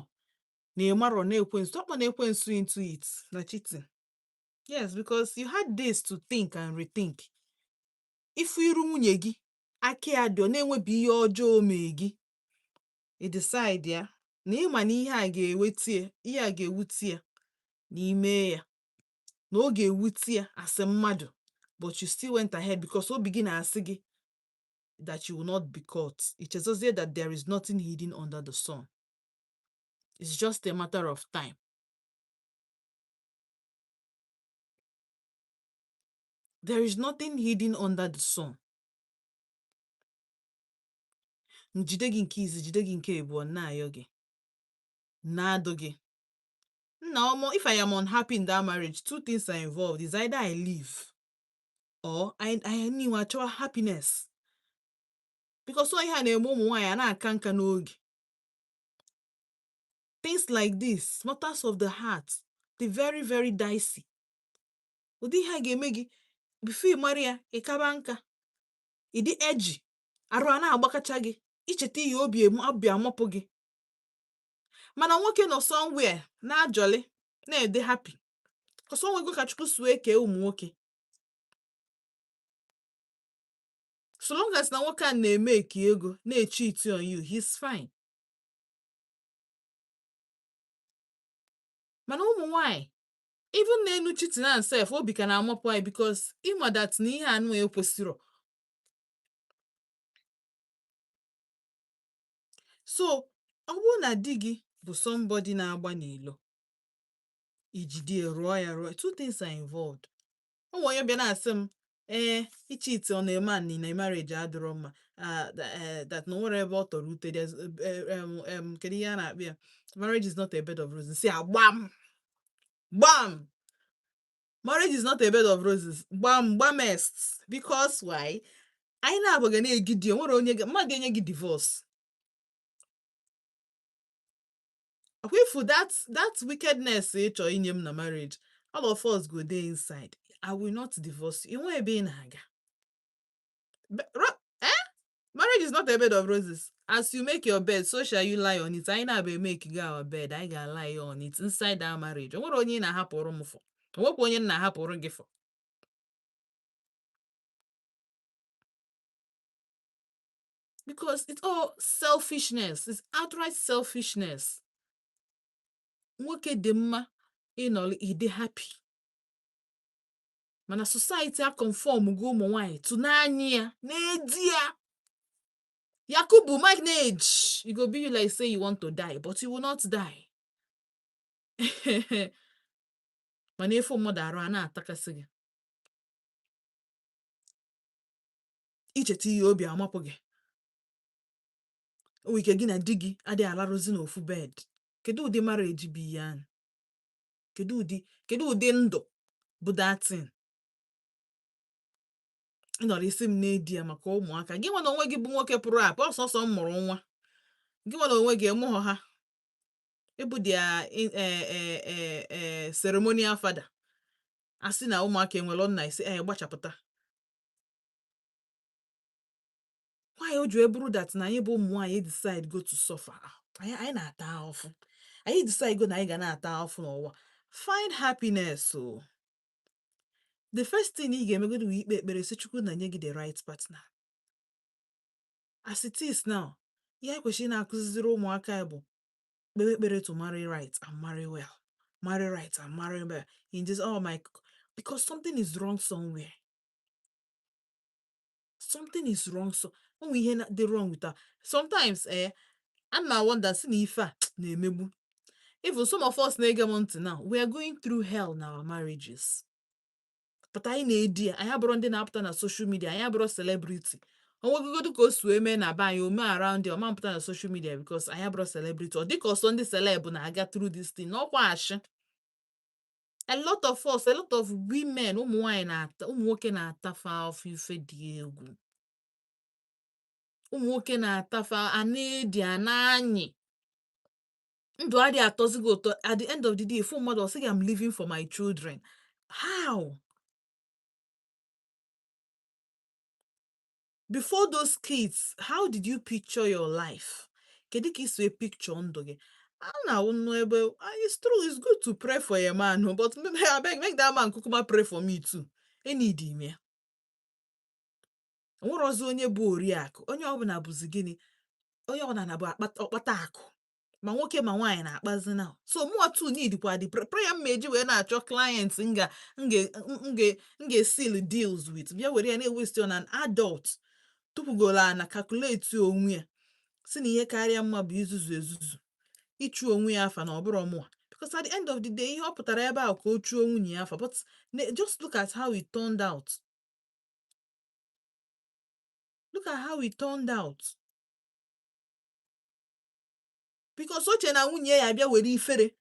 na ịmarọ na ekwensu ọkpọ na ekwensu into it na cheating. Yes, because you had days to think and rethink. Ifu iru nwunye gị aka ya dị ọ na-enwebi ihe ọjọọ o mee gị, ị decide ya na ịma na ihe a ga-ewete ya, ihe a ga-ewute ya na ime ya, na ọ ga-ewute ya asị mmadụ, but you still went ahead because obi gị na-asị gị that you will not be caught. Ichezozie that there is nothing hidden under the sun. It's just a matter of time. There is nothing hidden under the sun. Njide gị nke izi, jide gị nke abụọ, na-ayọ gị, na-adụ gị. Nna ọmọ, if I am unhappy in that marriage, two things are involved. It's either I leave or I knew achọwa happiness. Because ọ ihe a na-eme ụmụ nwaanyị a na-aka nka n'oge. Things like this, matters of the heart, dị very very dicey. Ụdị ihe a ga-eme gị before ị mara ya, ị kaba nka, ị dị eji arụ a na-agbakacha gị, icheta ihe obi obi amapụ gị. Mana nwoke nọ somewhere na-ajọli na-ede happy. Cause o nwego ka Chukwu si wee kee ụmụ nwoke. So long as na nwoke a na-eme eki ego na-echeat on you, he's fine. Mana ụmụ nwanyị, even na-enu cheating and self, obi ka na-amapụ anyị because ịma that na ihe anụ ekwesịrọ. So ọ bụrụ na di gị bụ somebody na-agba n'ilo, ijide ya rụọ ya rụọ, two things are involved. O nwere onye bịa na-asị m ee icheat ọ na-eme anị na marriage adịrọ mma, that na o nwere ebe ọ tọrọ ute. There's kedu ihe a na-akpọ ya, marriage is not a bed of roses. Si gbam gbam, marriage is not a bed of roses, gbam gbamest. Because why? Anyị na-abụ ga na-egide, o nwere onye mmadụ ga-enye gị divorce. Ọkwa ifu that wickedness ị chọrọ inye m na marriage, all of us go dey inside. I will not divorce you. Inwe ebe ị na-aga. Marriage is not a bed of roses. As you make your bed, so shall you lie on it. Anyị na-abụ emeke go our bed, anyị ga-lie on it inside that marriage. O nwere onye ị na-ahapụrụ m for, o nwekwa onye m na-ahapụrụ gị for. Because it's all selfishness. It's outright selfishness. Nwoke dị mma ịnọrọ ịdị happy, mana society a conform go ụmụ nwanyị tụ n'anya ya n'edi ya. Yakubu manage, e go be you like say you want to die, but you will not die. Mana efu mmadụ arụ a na-atakasị gị. Icheta ihe, obi amapụ gị. O nwere ike gị na di gị adịghị alarụzi n'ofu bed. Kedu ụdị marriage bụ ihe ahụ? Kedu ụdị ndụ bụ that thing? Ị nọrọ isi m na-edi ya maka ụmụaka gị. Nwa na onwe gị bụ nwoke pụrụ apụ ọsọsọ m mụrụ nwa gị. Nwa na onwe gị emụghọ ha ịbụ dia ceremonial father. A sị na ụmụaka enwere nna isi ee gbachapụta nwaanyị o ji wee bụrụ that na anyị bụ ụmụ nwaanyị decide go to suffer. Anyị na-ata ahụfụ. Anyị decide go na anyị ga na-ata ahụfụ n'ụwa. Find happiness o. The first thing ị ga-emegodo bụ ikpe ekpere sị Chukwu na nye gị the right partner. As it is now, ihe anyị kwesịrị na-akụziri ụmụaka ya bụ kpewe ekpere to marry right and marry well, marry right and marry well in this, oh my, because something is wrong somewhere. Something is wrong. So ụmụ ihe dị wrong with her sometimes, ana m wonder si na ife a na-emegbu. Even some of us na-ege m ntị now, we are going through hell in our marriages, but anyị na-edi ya. Anyị abụrụ ndị na-apụta na social media, anyị abụrụ celebrity. Onwegogodu ka o si wee mee na be anyị, ome around there, ọma mpụta na social media because anyị abụrụ celebrity. Ọ dịka ọsọ ndị celeb na-aga through this thing n'ọkwa ashị. A lot of us, a lot of women, ụmụ nwaanyị na-ata, ụmụ nwoke na-atafe afọ ife dị egwu. Ụmụ nwoke na-atafe a na-edi a na-anyị ndụ adịghị atọzi gị ụtọ. At the end of the day, fụ mmadụ, ọ sị gị, "I'm living for my children." How? Before those kids, how did you picture your life? Kedu ka isi wee picture ndụ gị? A na-awụ nnọọ ebe ah, it's true, it's good to pray for a man o, but abeg, make that man kukuma pray for me too. Enidi m ya. Onwere ọzọ onye bụ oriakụ, onye ọbụla bụzi gịnị? Onye ọbụla na-abụ ọkpata akụ, ma nwoke ma nwaanyị na-akpazi now. So mụọ too need kwa the prayer m eji wee na-achọ clients m ga-seal deals with. Bịa were ya na-ewaste on an adult tupugoro ana calculate onwe ya si na ihe karịa mma bụ izuzu ezuzu, ịchụ onwe ya afa na ọ bụrụ mụa, because at the end of the day, ihe ọ pụtara ebe ahụ ka o chuo nwunye ya afa. But just look at how it turned out. Look at how it turned out, because o che na nwunye ya abịa were ifere.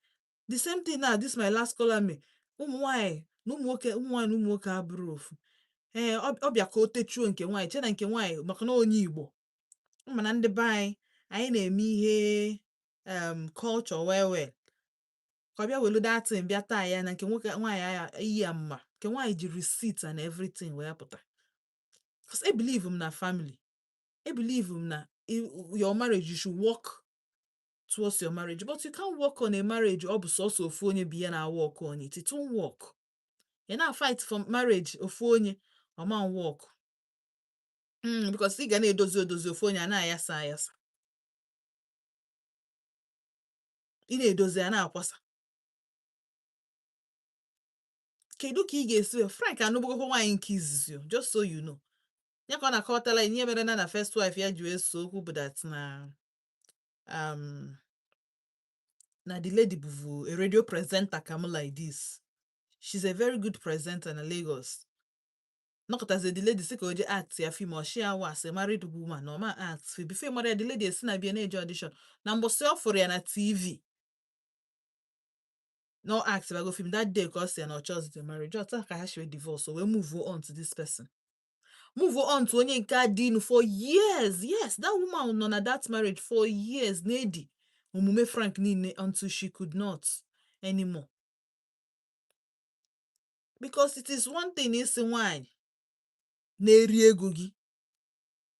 The same thing now, this my last caller me. Ụmụ nwanyị na ụmụ nwoke, ụmụ nwanyị na ụmụ nwoke abụrụ ofu. Ee, ọ bịa ka o techuo nke nwaanyị, che na nke nwaanyị maka na onye Igbo mana ndị be anyị, anyị na-eme ihe culture well well, ka ọ bịa welu that thing bịa taa ya na nke nwoke nwaanyị ya iyi ya mma. Nke nwaanyị ji receipt and everything wee pụta, because I believe m na family, I believe m na your marriage, you should work towards your marriage, but you can't work on a marriage ọ bụ sọsọ ofu onye bụ ihe na-work on it. It won't work. Ị na-fight for marriage ofu onye, ọ ma work, because ị ga na-edozi odozi, ofu onye a na-ayasa ayasa. Ị na-edozi, a na-akwasa. Kedu ka ị ga-esi? Frank anụbụgokwa nwaanyị nke izizi o, just so you know. Ya ka ọ na-akọwatala ihe mere na first wife ya ji wee so okwu bụ that na the lady bụvu a radio presenter ka m like this. She's a very good presenter na Lagos. Nọkọtazi, the lady sị ka o je act ya film. Ọ shia wa as a married woman na ọ ma act film. Before mara ya, the lady esi na bịa na-eje audition na mbọsị ọ fụrụ ya na TV no act bago film that day, ka ọ sị ya na ọ chọzi the marriage. Ọta ka ha shiri divorce, o wee move on to this person, move on to onye nke a dị inu for years. Yes, that woman nọ na that marriage for years, na-edi omume Frank niile until she could not anymore, because it is one thing isi nwaanyị na-eri ego gị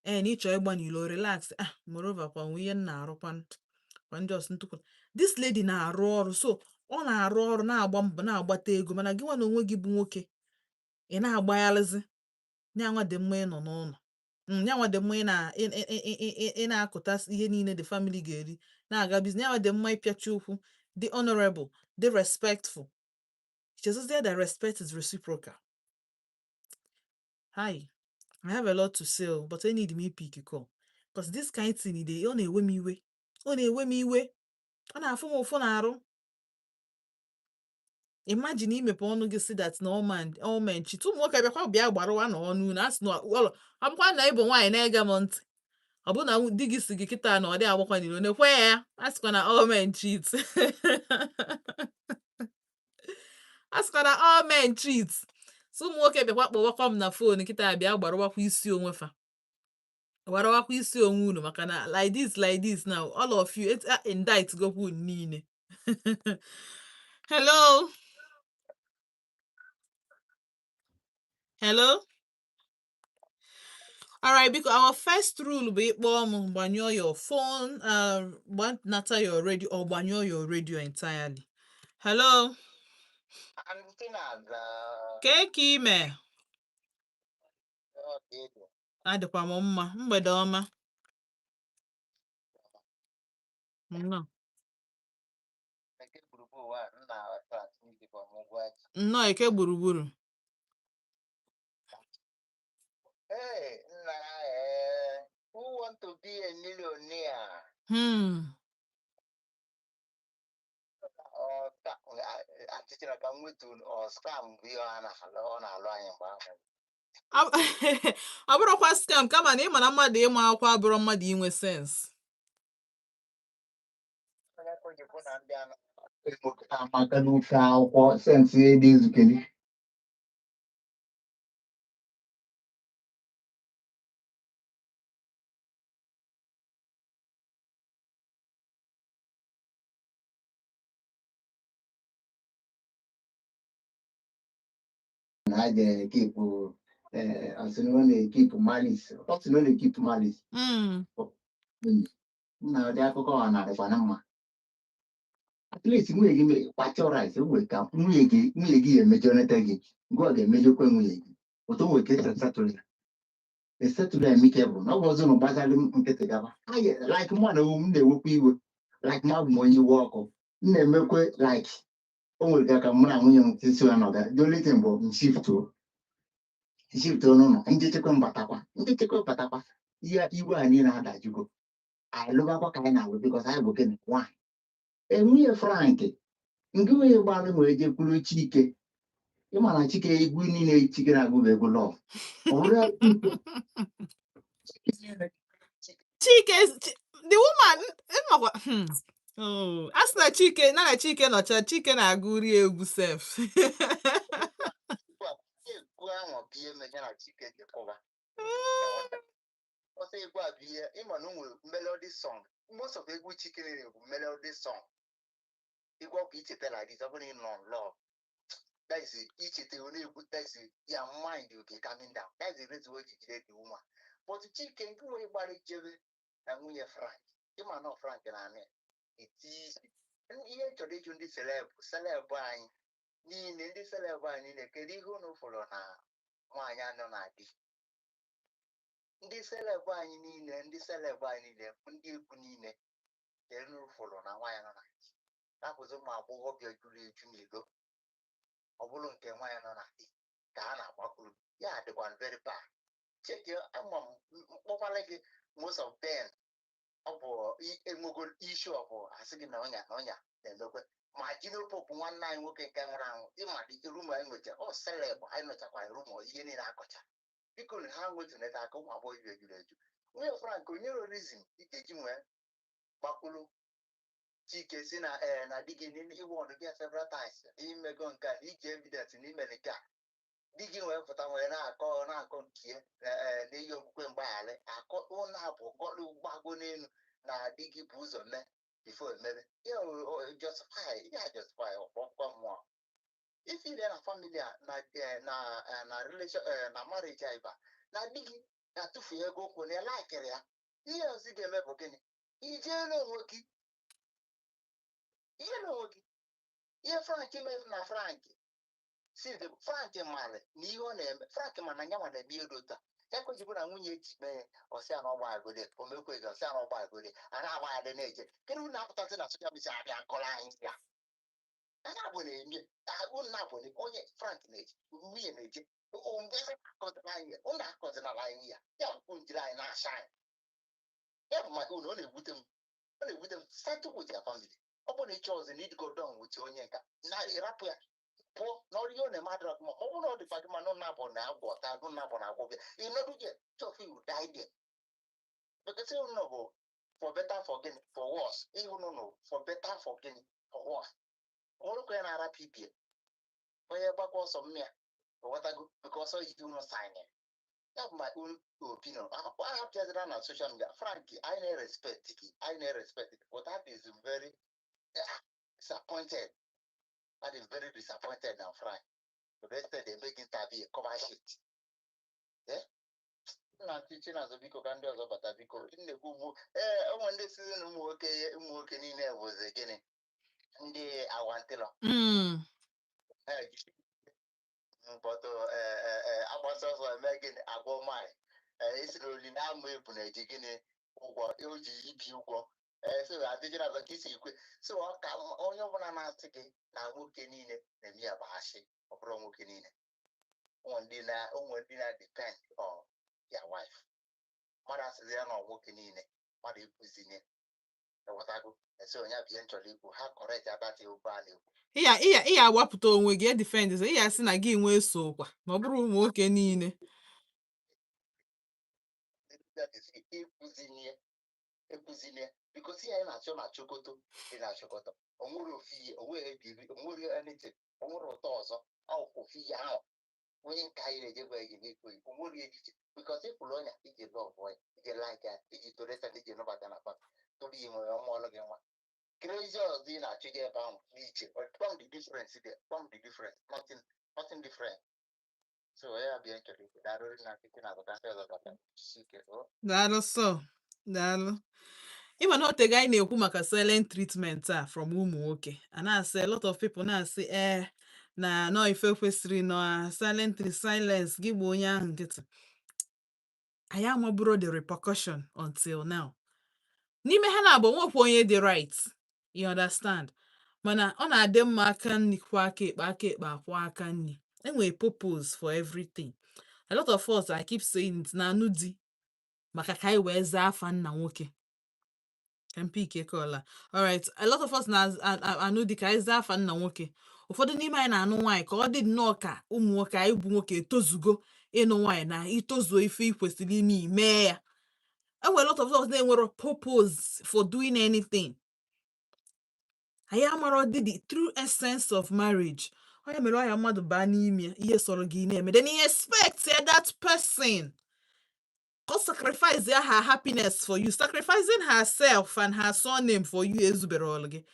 ee na ịchọ ịgba n'ilo, relax. Ah, moreover kwa nwe ihe m na-arụkwa kwa ndị ọsọ ntụkwu. This lady na-arụ ọrụ, so ọ na-arụ ọrụ, na-agba mbọ, na-agbata ego, mana gị nwa na onwe gị bụ nwoke, ị na-agbagharịzi. Nyanwa dị mma ịnọ n'ụlọ, nyanwa dị mma ị na-akụta ihe niile the family ga-eri, na-aga business. Nyanwa dị mma ịpịachi ụkwụ, dị honorable, dị respectful. Chezozie that respect is reciprocal. Hi, I have a lot to say o, but I need me pick call because this kind thing dey, ọ na-ewe m iwe, ọ na-ewe m iwe, ọ na-afụ m ụfụ n'arụ. Imagine imepe ọnụ gị si that na all man, all men cheat. Ụmụ nwoke bịakwa bịa gbarụwa na ọnụ unu asị na ụlọ ọ bụkwa na ịbụ nwaanyị na-ege m ntị, ọ bụ na di gị si gị kịta na ọ dị agbakwa n'iro, nekwe ya, a sịkwa na all men cheat, a sịkwa na all men cheat. So ụmụ nwoke bịakwa kpọwakwa m na phone kịta, bịa gbarụwakwa isi onwe fa, gbarawakwa isi onwe unu, maka na like this, like this now, all of you indict gokwu unu niile. Hello, hello. All right, because our first rule bụ ịkpọ m, gbanyụọ your phone, gbanata your radio or gbanyụọ your radio entirely. Hello. Aunty na-aza. Kee ka ime? Ọ dị egwu. Adịkwa m mma. Mgbede ọma. Nnọọ. Eke gburugburu ụwa a, m na-atụ atụ n'ijikwa m ụgwọ ji. Nnọọ, eke gburugburu. Hey, nna, eh, who want to be a millionaire? Ọ achịchịra ka m wetu ọ scam bụ ihe ọ na-alụ, ọ na-alụ anyị mgbe ahụ. Ọ bụrụkwa scam, kama na ịma na mmadụ ịma akwụkwọ abụrụ mmadụ inwe sense. Onye ka o ji bụ na ndị a Amaka n'ofe akwụkwọ sense dị ezukeli. Na a ga-ekipụ, asị na ọ na-ekipụ malice, ọ sị na ọ na-ekipụ malice. Na ụdị akụkọ ọ na-adịkwa na mma. At least nwunye gị kwacha rice, o nwere ka nwunye gị emejọnata gị, gụọ ga-emejọkwa nwunye gị otu o nwere ka esi esetụlụ ya, esetụlụ ya amicable, na ọ bụ ọzọ na gbazalụ nkịtị gaba. Like mụ na onwe m na-ewekwa iwe, like mụ abụ m onye iwe ọkụ, m na-emekwe like o nwere ka mụ na nwunye m si ya nọga. The only thing bụ m shiftuo n'ụlọ njechekwa, mbatakwa njechekwa, batakwa ihe iwe a niile adajugo, anyị lụbakwa ka anyị na-alụ, because anyị bụ gịnị? Nwaanyị. E nwunye Frank nke nwunye gbalụ wee jekwuru Chike, ịma na Chike, egwu niile Chike na-agụ bụ egwu love. Ọ bụrụ ya Chike, the woman ịmakwa, Oh, a sị na Chike na Chike nọcha, Chike na-agụri egwu sef. Egwu ahụ bụ ihe mere ya na Chike ji kụba ọsọ. Egwu a bụ ihe ịma na o nwere melody song. Most of egwu Chike niile bụ melody song. Egwu ọkụ icheta like this, ọ bụrụ na ị nọ love, that is icheta ọ na-egwu, that is your mind will be coming down. That is the reason why ji jide the woman. But Chike nke nwere gbara ijebe na nwunye Frank, ịma na Frank na anị eti isi. Ihe m chọrọ ịjụ ndị celeb anyị niile, ndị celeb anyị niile, kedu ihe unu fụrụ na nwaanyị anọ na di? Ndị celeb anyị niile, ndị celeb anyị niile, ndị egwu niile, kedu unu fụrụ na nwaanyị nọ na di? Rapụzi ụmụ agbọghọbịa juru eju n'ilo, ọ bụrụ nke nwaanyị nọ na di ka a na-agbakwuru ya dịkwa very bad. Cheke ama m mkpọkwala gị, most of them ọ bụ enwego issue, ọ bụ asị gị na ọnya na ọnya na-emekwe ma Jino Pope, nwanne anyị nwoke nke nwụrụ anwụ. Ịma dị rumour anyị nwecha, ọ celeb anyị nọchakwara rumour ihe niile akọcha. Biko na ha nwetuneta aka ụmụ agbọghọ juru eju. Nwunye Frank onye reason ị ga-eji nwee gbakwuru Chike si na ee na di gị iwe ọnụ gị several times, imego nke a na iji evidence na imere nke a, di gị wee pụta wee na-akọ na-akọ nke ya n'ihe okwukwe mgbaghara akọ ụlọ abụ kọlụ gbago n'elu na di gị bụ ụzọ mee before emebe ya justify ya, justify ọkpọkọ mmụọ ife ile na family a na na na relation, na marriage a ịba na di gị na-atụfu ego okwu na ya laikiri ya. Ihe ọzọ ị ga-eme bụ gịnị? Ijeela onwe gị, ihe na onwe gị, ihe Frank mere na Frank si Frank mara na ihe ọ na-eme. Frank ma na nyanwa na-eme ihe dị otu a ya kwesịrị na nwunye ji mee ya, ọsị ya na ọgba agode omekwe gị, ọsị ya na ọgba agode a na-agba adị na-eje. Kedu unu na-apụtasị na social media abịa akọrọ anyị ya? Anya bụ na-eme unu na-abụ na onye Frank na-eje, nwunye na-eje mgbe akọzina anyị, unu akọzinala anyị ya, ya bụ njiri anyị na-acha anyị ya bụ maka unu. Ọ na-ewute m, ọ na-ewute m. Settle with your family. Ọ bụrụ na ịchọ ọzọ na ịdịgo down with onye nka na ịrapụ ya. Pụọ n'ọrụ ihe ọ na-eme adịrọ gị mma. Ma ọ bụrụ na ọ dịkwa gị mma na ụnụ abụọ na-agwọta, ụnụ abụọ na-agwọ gị, ịnọdụ gị chọfụ, you die there, because unu bụ for better for gịnị, for worse. Ihe unu nụ for better for gịnị, for worse. Onwere onye na-arapụ ibie, onye gbakwa ọsọ mmịa, ghọtago? Because ihe unu sign ya bụ my own opinion. Ahapịazira na social media. Frank, anyị na-respect gị, anyị na-respect gị, but that is very disappointed. That is very disappointed now, Frank. To the extent they make interview cover shit. Eh, nna ntị Chinazụ, biko, ka ndị ọzọ bata, biko. Nnekwu ugbu ee, ụmụ ndị sizi na ụmụ nwoke niile bụzi gịnị, ndị awantịlọ. Mkpọtụ agbasa ọsọ eme gịnị, agwọ maị esi na oli na-amụ ebu na-eji gịnị ụgwọ o ji ibi ụgwọ. Ee, so adịjị na ka isi ekwe, so ọ ka onye ọbụla na-asị gị na nwoke niile na-eme ya bụ asị. Ọ bụrụ nwoke niile, ụmụ ndị na depend on their wife. Mmadụ asịzi ya na nwoke niile, mmadụ ekwuzinye, ewetago esi onye bụ ihe m chọrọ ikwu. Ha correct abatị ugbu a na-ekwu. Ịya agbapụta onwe gị, edefend, ịya sị na gị nwee sokwa na ọ bụrụ ụmụ nwoke niile. Ekwuzinye, ekwuzinye, because ihe anyị na-achọ na chokoto dị na chokoto, onwere ofu ihe, onwere ebiri, onwere anything, onwere ụtọ ọzọ. Ọ ofu ihe ahụ onye nke anyị na-ejekwa gị n'ikwu, onwere ihe dị iche, because ịkwụrụ ọnya iji love ya, iji like ya, iji toreta, iji nụbata na pa tupu ị nwere ọmụ ọlụ gị nwa crazy ọzọ ị na-achọ gị ebe ahụ n'iche. Kpọm the difference there, kpọm the difference, nothing, nothing different. So ya bịa nchọrọ ikwu. Daalụ na nkịtị na azụta ndị ọzọ bata. Ike o. Daalụ sọ, daalụ. Ịma na otego anyị na-ekwu maka silent treatment a from ụmụ nwoke, a na-asị, a lot of people na-asị ee na nọ ife kwesịrị nọ silent silence gị gba onye ahụ nkịtị. Anyị amaburo the repercussion until now. N'ime ha na-abụ nwekwa onye dị right, you understand? Mana ọ na-adị mma aka nri kwụọ aka ekpe, aka ekpe akwụọ aka nri. Enwere purpose for everything. A lot of us, I keep saying it, na-anụ di maka ka anyị wee zaa afa nna nwoke. Ka m pick call a. Alright, a lot of us na-anụ di ka anyị zaa afa nna nwoke. Ụfọdụ n'ime anyị na-anụ nwaanyị ka ọ dị nnọọ ka ụmụ nwoke anyị bụ nwoke etozugo ịnụ nwaanyị na itozuo ife ị kwesịrị ime, imee ya. Enwere a lot of us na-enwero purpose for doing anything. Anyị amarọ dị the true essence of marriage. Onye mere ọya mmadụ baa n'ime ya, ihe sọrọ gị na-eme, then you expect ya that person ka sacrifice ya her happiness for you, sacrificing herself and her surname for you. Ezubere ọlụ gị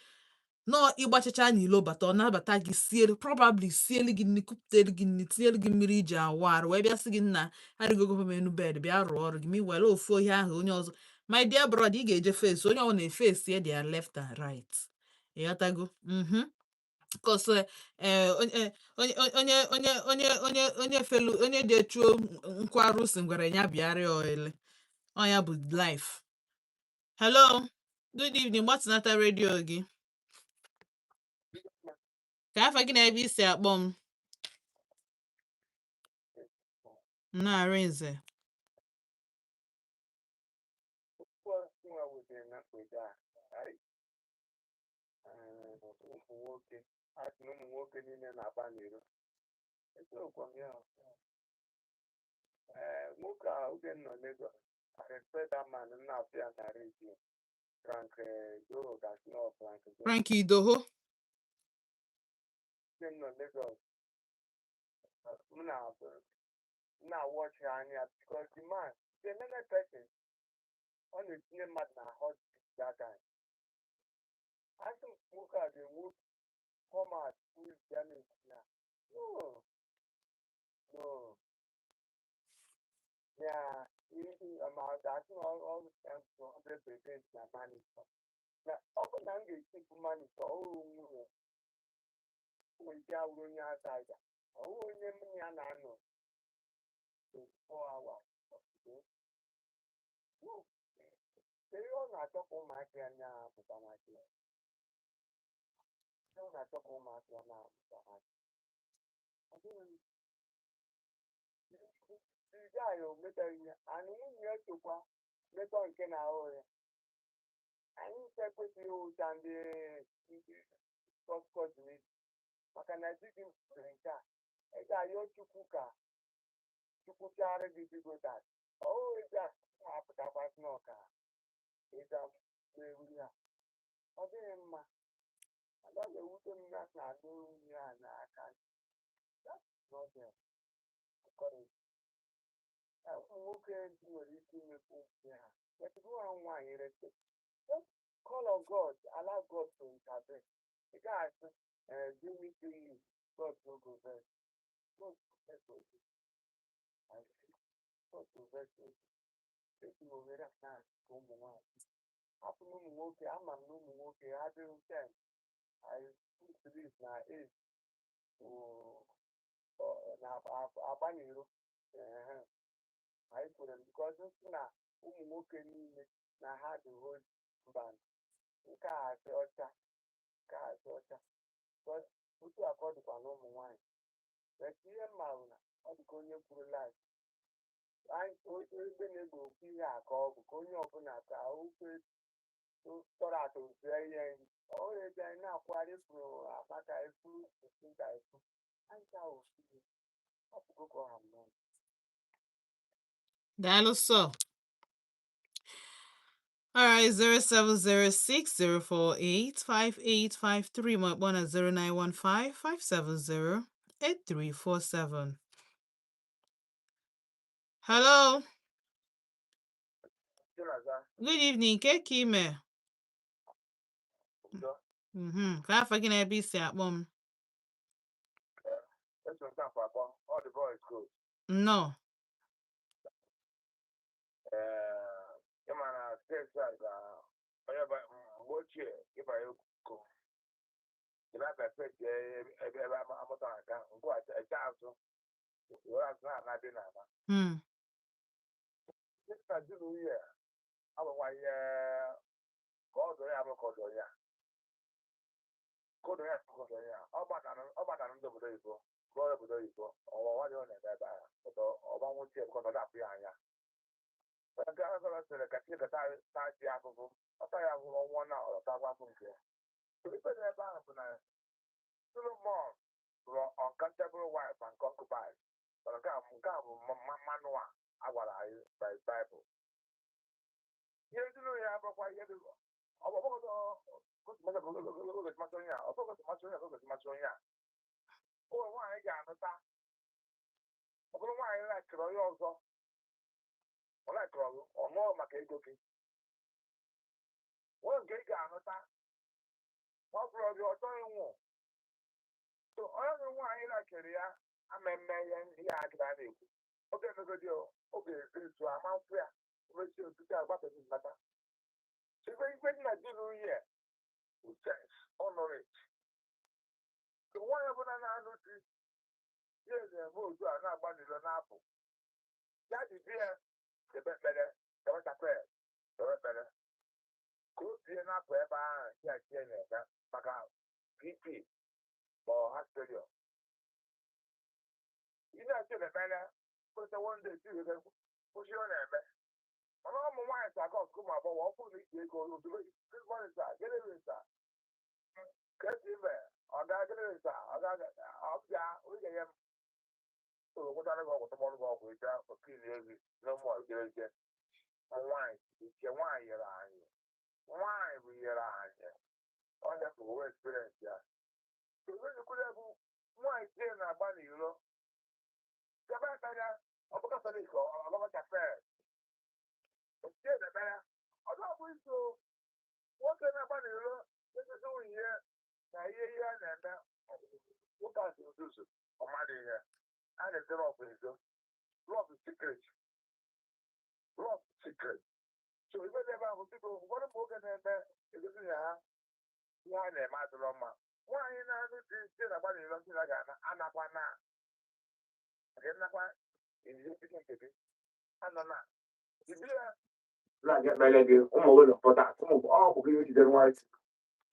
nọọ ịgbachacha n'ilo bata, ọ nabata gị, sielu, probably sielu gị nri, kupụtelu gị nri, tinyelu gị mmiri iji awụ arụ, wee bịa sị gị, "Nna, arịgogo m enu bed, bịa rụọ ọrụ gị." Ma were ofu ihe ahụ onye ọzọ, my dear brother, ị ga-eje face onye ọ na-efesi ya their left and right, ịghọtago? Cause onye onye onye onye onye onye onye felu onye dị echuo nkwarụ si ngwere ya bịara ya oele. Ọ ya bụ life. Hello, good evening. Gbatịnata redio gị. Ka afa gị na ebe isi akpọ m? Na-Arinze. Nwa wutere na mgbede a. Ai, ụmụ nwoke a sị na ụmụ nwoke niile na-agba n'iro. Eziokwu m ya. Ee, nwoke a, oge m nọ Lagos, I respect that man. M na-afụ ya na redio, Frank Doro, gasị na Frank Doro. Frank Idoho. Oge m nọ Lagos, m na-watch ya anya because the man is a learned person. Ọ na-etinye mmadụ na hot seat that time. Asị m, nwoke a ga-enwe come out full damage na no, no ya ma asị na ọ 100% na monitor, na ọ bụ na m ga-echipụ monitor ọhụrụ. Nwunye nwere ike awụrụ onye outsider, ọwụ onye m na ya na-anọ 24 hours of the day. No. Kedu ihe ọ na-achọ ka ụmụaka ya na-amụta n'aka ya? Ihe ọ na-achọ ka ụmụaka ya na-amụta n'aka ya? Ọ dịghị. The guy o metaghị ya, and nwunye ya sokwa metọ nke na-ahụ ya. Anyị nche ekwesịghị ụta ndị ndị kọskọs. Maka na di gị mere nke a, ị ga-ayọ Chukwu ka Chukwu pịara gị bigo that ọ bụghị apụtakwasị n'ọka ịga mewu ya. Ọ dịghị mma. Ọ ga-ewute m na na-anụ nwunye a n'aka. That's not encourage. Ụmụ nwoke nwere ike imekwu nwunye ha, but gị nwa nwaanyị, respect. Just call on God, allow God to intervene. Ị gaghị asị, "Do me do you, God no go vex." God go vex for you. God go vex for you. Eji m ohere a na-asị ka ụmụ nwaanyị hapụ na ụmụ nwoke. Ama m na ụmụ nwoke adịghị 10. I believe na age na-agbanyero. Anyị kwere because nsị na ụmụ nwoke niile na ha dị holy. Mba, nke a dị ọcha, nke a dị ọcha. But otu a ka ọ dịkwa na ụmụ nwaanyị. But ihe m marụ na ọ dị ka onye kwuru life egbe na-egbo okwu ihe a ka ọ bụ ka onye ọbụla ka okwe tọrọ atọ zue ihe ọ ebe anyị na-akwagharị furu amaka efu nta efu anyị ka ofu ihe ọ pụgo ka ọ ha m n'ọnụ. Daalụ sọ. All right, 07060485853 ma kpọọ na 09155708347. Hello, Chinaza. Good evening. Ke ka ime? Udo. Ka afa gị na ebe isi akpọ m? Eso nke afọ abụọ, all the boys go. Nnọọ. Ee, ịma na steeti a ga onye mgbe ochie ịbanye oko ịba perfect ebe amụta na aka ngwa eche azụ were azụ na-ana na ana. Na di na nwunye abụkwa ihe ka ọ dụrụ ya bụ ka ọ dụrụ ya ka ọ dụrụ ya ka ọ dụrụ ya. Ọ gbatara ndị obodo oyibo gụọ obodo oyibo ọwa nwa dị ọ na-eme ebe ahụ ọtọ ọgbanwuchie ka ọ na-apụ ya anya. Nke ahụ sịrị ka Chineke taa ji afụfụ ọta ya ahụhụ ọnwụọ na ọtakwa afụ nke ya. Ife dị ebe ahụ bụ na Solomon rụrụ uncountable wife and concubines. Mana nke a bụ mmanụ a gwara anyị by Bible. Ihe ezinụlọ ya abụrụkwa ihe dị ọ bụ masị onye a, ọ bụghị masị onye a, ọ masị onye a. Ụmụ nwaanyị ga-anụta, ọ bụrụ nwaanyị lakịrị onye ọzọ, ọ lakịrị ọgụ ọ nụọ maka ego gị. Nwee nke ị ga-anụta, ọ bụrụ gị ọ chọghị ịnwụ. So onye nwe nwaanyị lakịrị ya ama eme ihe ihe a gịra na-ekwu oge emegodi oge ezu ama nkwụ ya omesi otutu agbapụghị nnata. Ife ife dị na di na nwunye with sense, honor it. So nwaanyị ọbụla na-anụ di ya na-eme otu a na-agba n'ilo na-apụ ya ji di ya ebe ekpere ebe chapel ebe ekpere ka o tie na-apụ ebe ahụ ya tie na-eme maka BP ma ọ heart failure. Ị na-eche ekpere kwesị one day ti wee kwụsị ọ na-eme. Mana ụmụ nwaanyị si aga ọkụ ụmụ agbọghọ ọ bụrụ na iji ego ozugbo, "Good morning sir, good evening sir, ka esi ime ọ ga, good evening sir," ọ ga ọbịa oge ya m ụlọ gwụtara gị ọgwụ tụmọrụ gị ọgwụ ịja okili ezi n'ụmụ ijere ije. Nwaanyị nke nwaanyị nyere anyị, nwaanyị bụ nyere anyị ọnya ka owe experience ya. Ezikwuru bụ nwaanyị tie na-agba n'iro gaba ekpere. Ọ bụ Katọlik, ọ gaba chapel tie na-ekpere. Ọdụ ọ bụ iso nwoke na-agba n'iro ezizi nwunye ya na ihe ihe a na-eme. Nwoke a dị nzuzu, ọ mmadụ ihe a na-eze love ezo. Love is secret, love is secret. So ife dị ebe ahụ, biko, ụfọdụ ụmụ nwoke na-eme egosi na ha ihe a na-eme adịrọ mma. Nwaanyị na-anụ di sie na-agba n'iro ndị na ga-ana anakwa na nke nnakwa ejije nke gị anọ na ibiri ya na-aga ekpere gị. Ụmụ gị pụta ụmụ ọ bụ gị ejide nwa,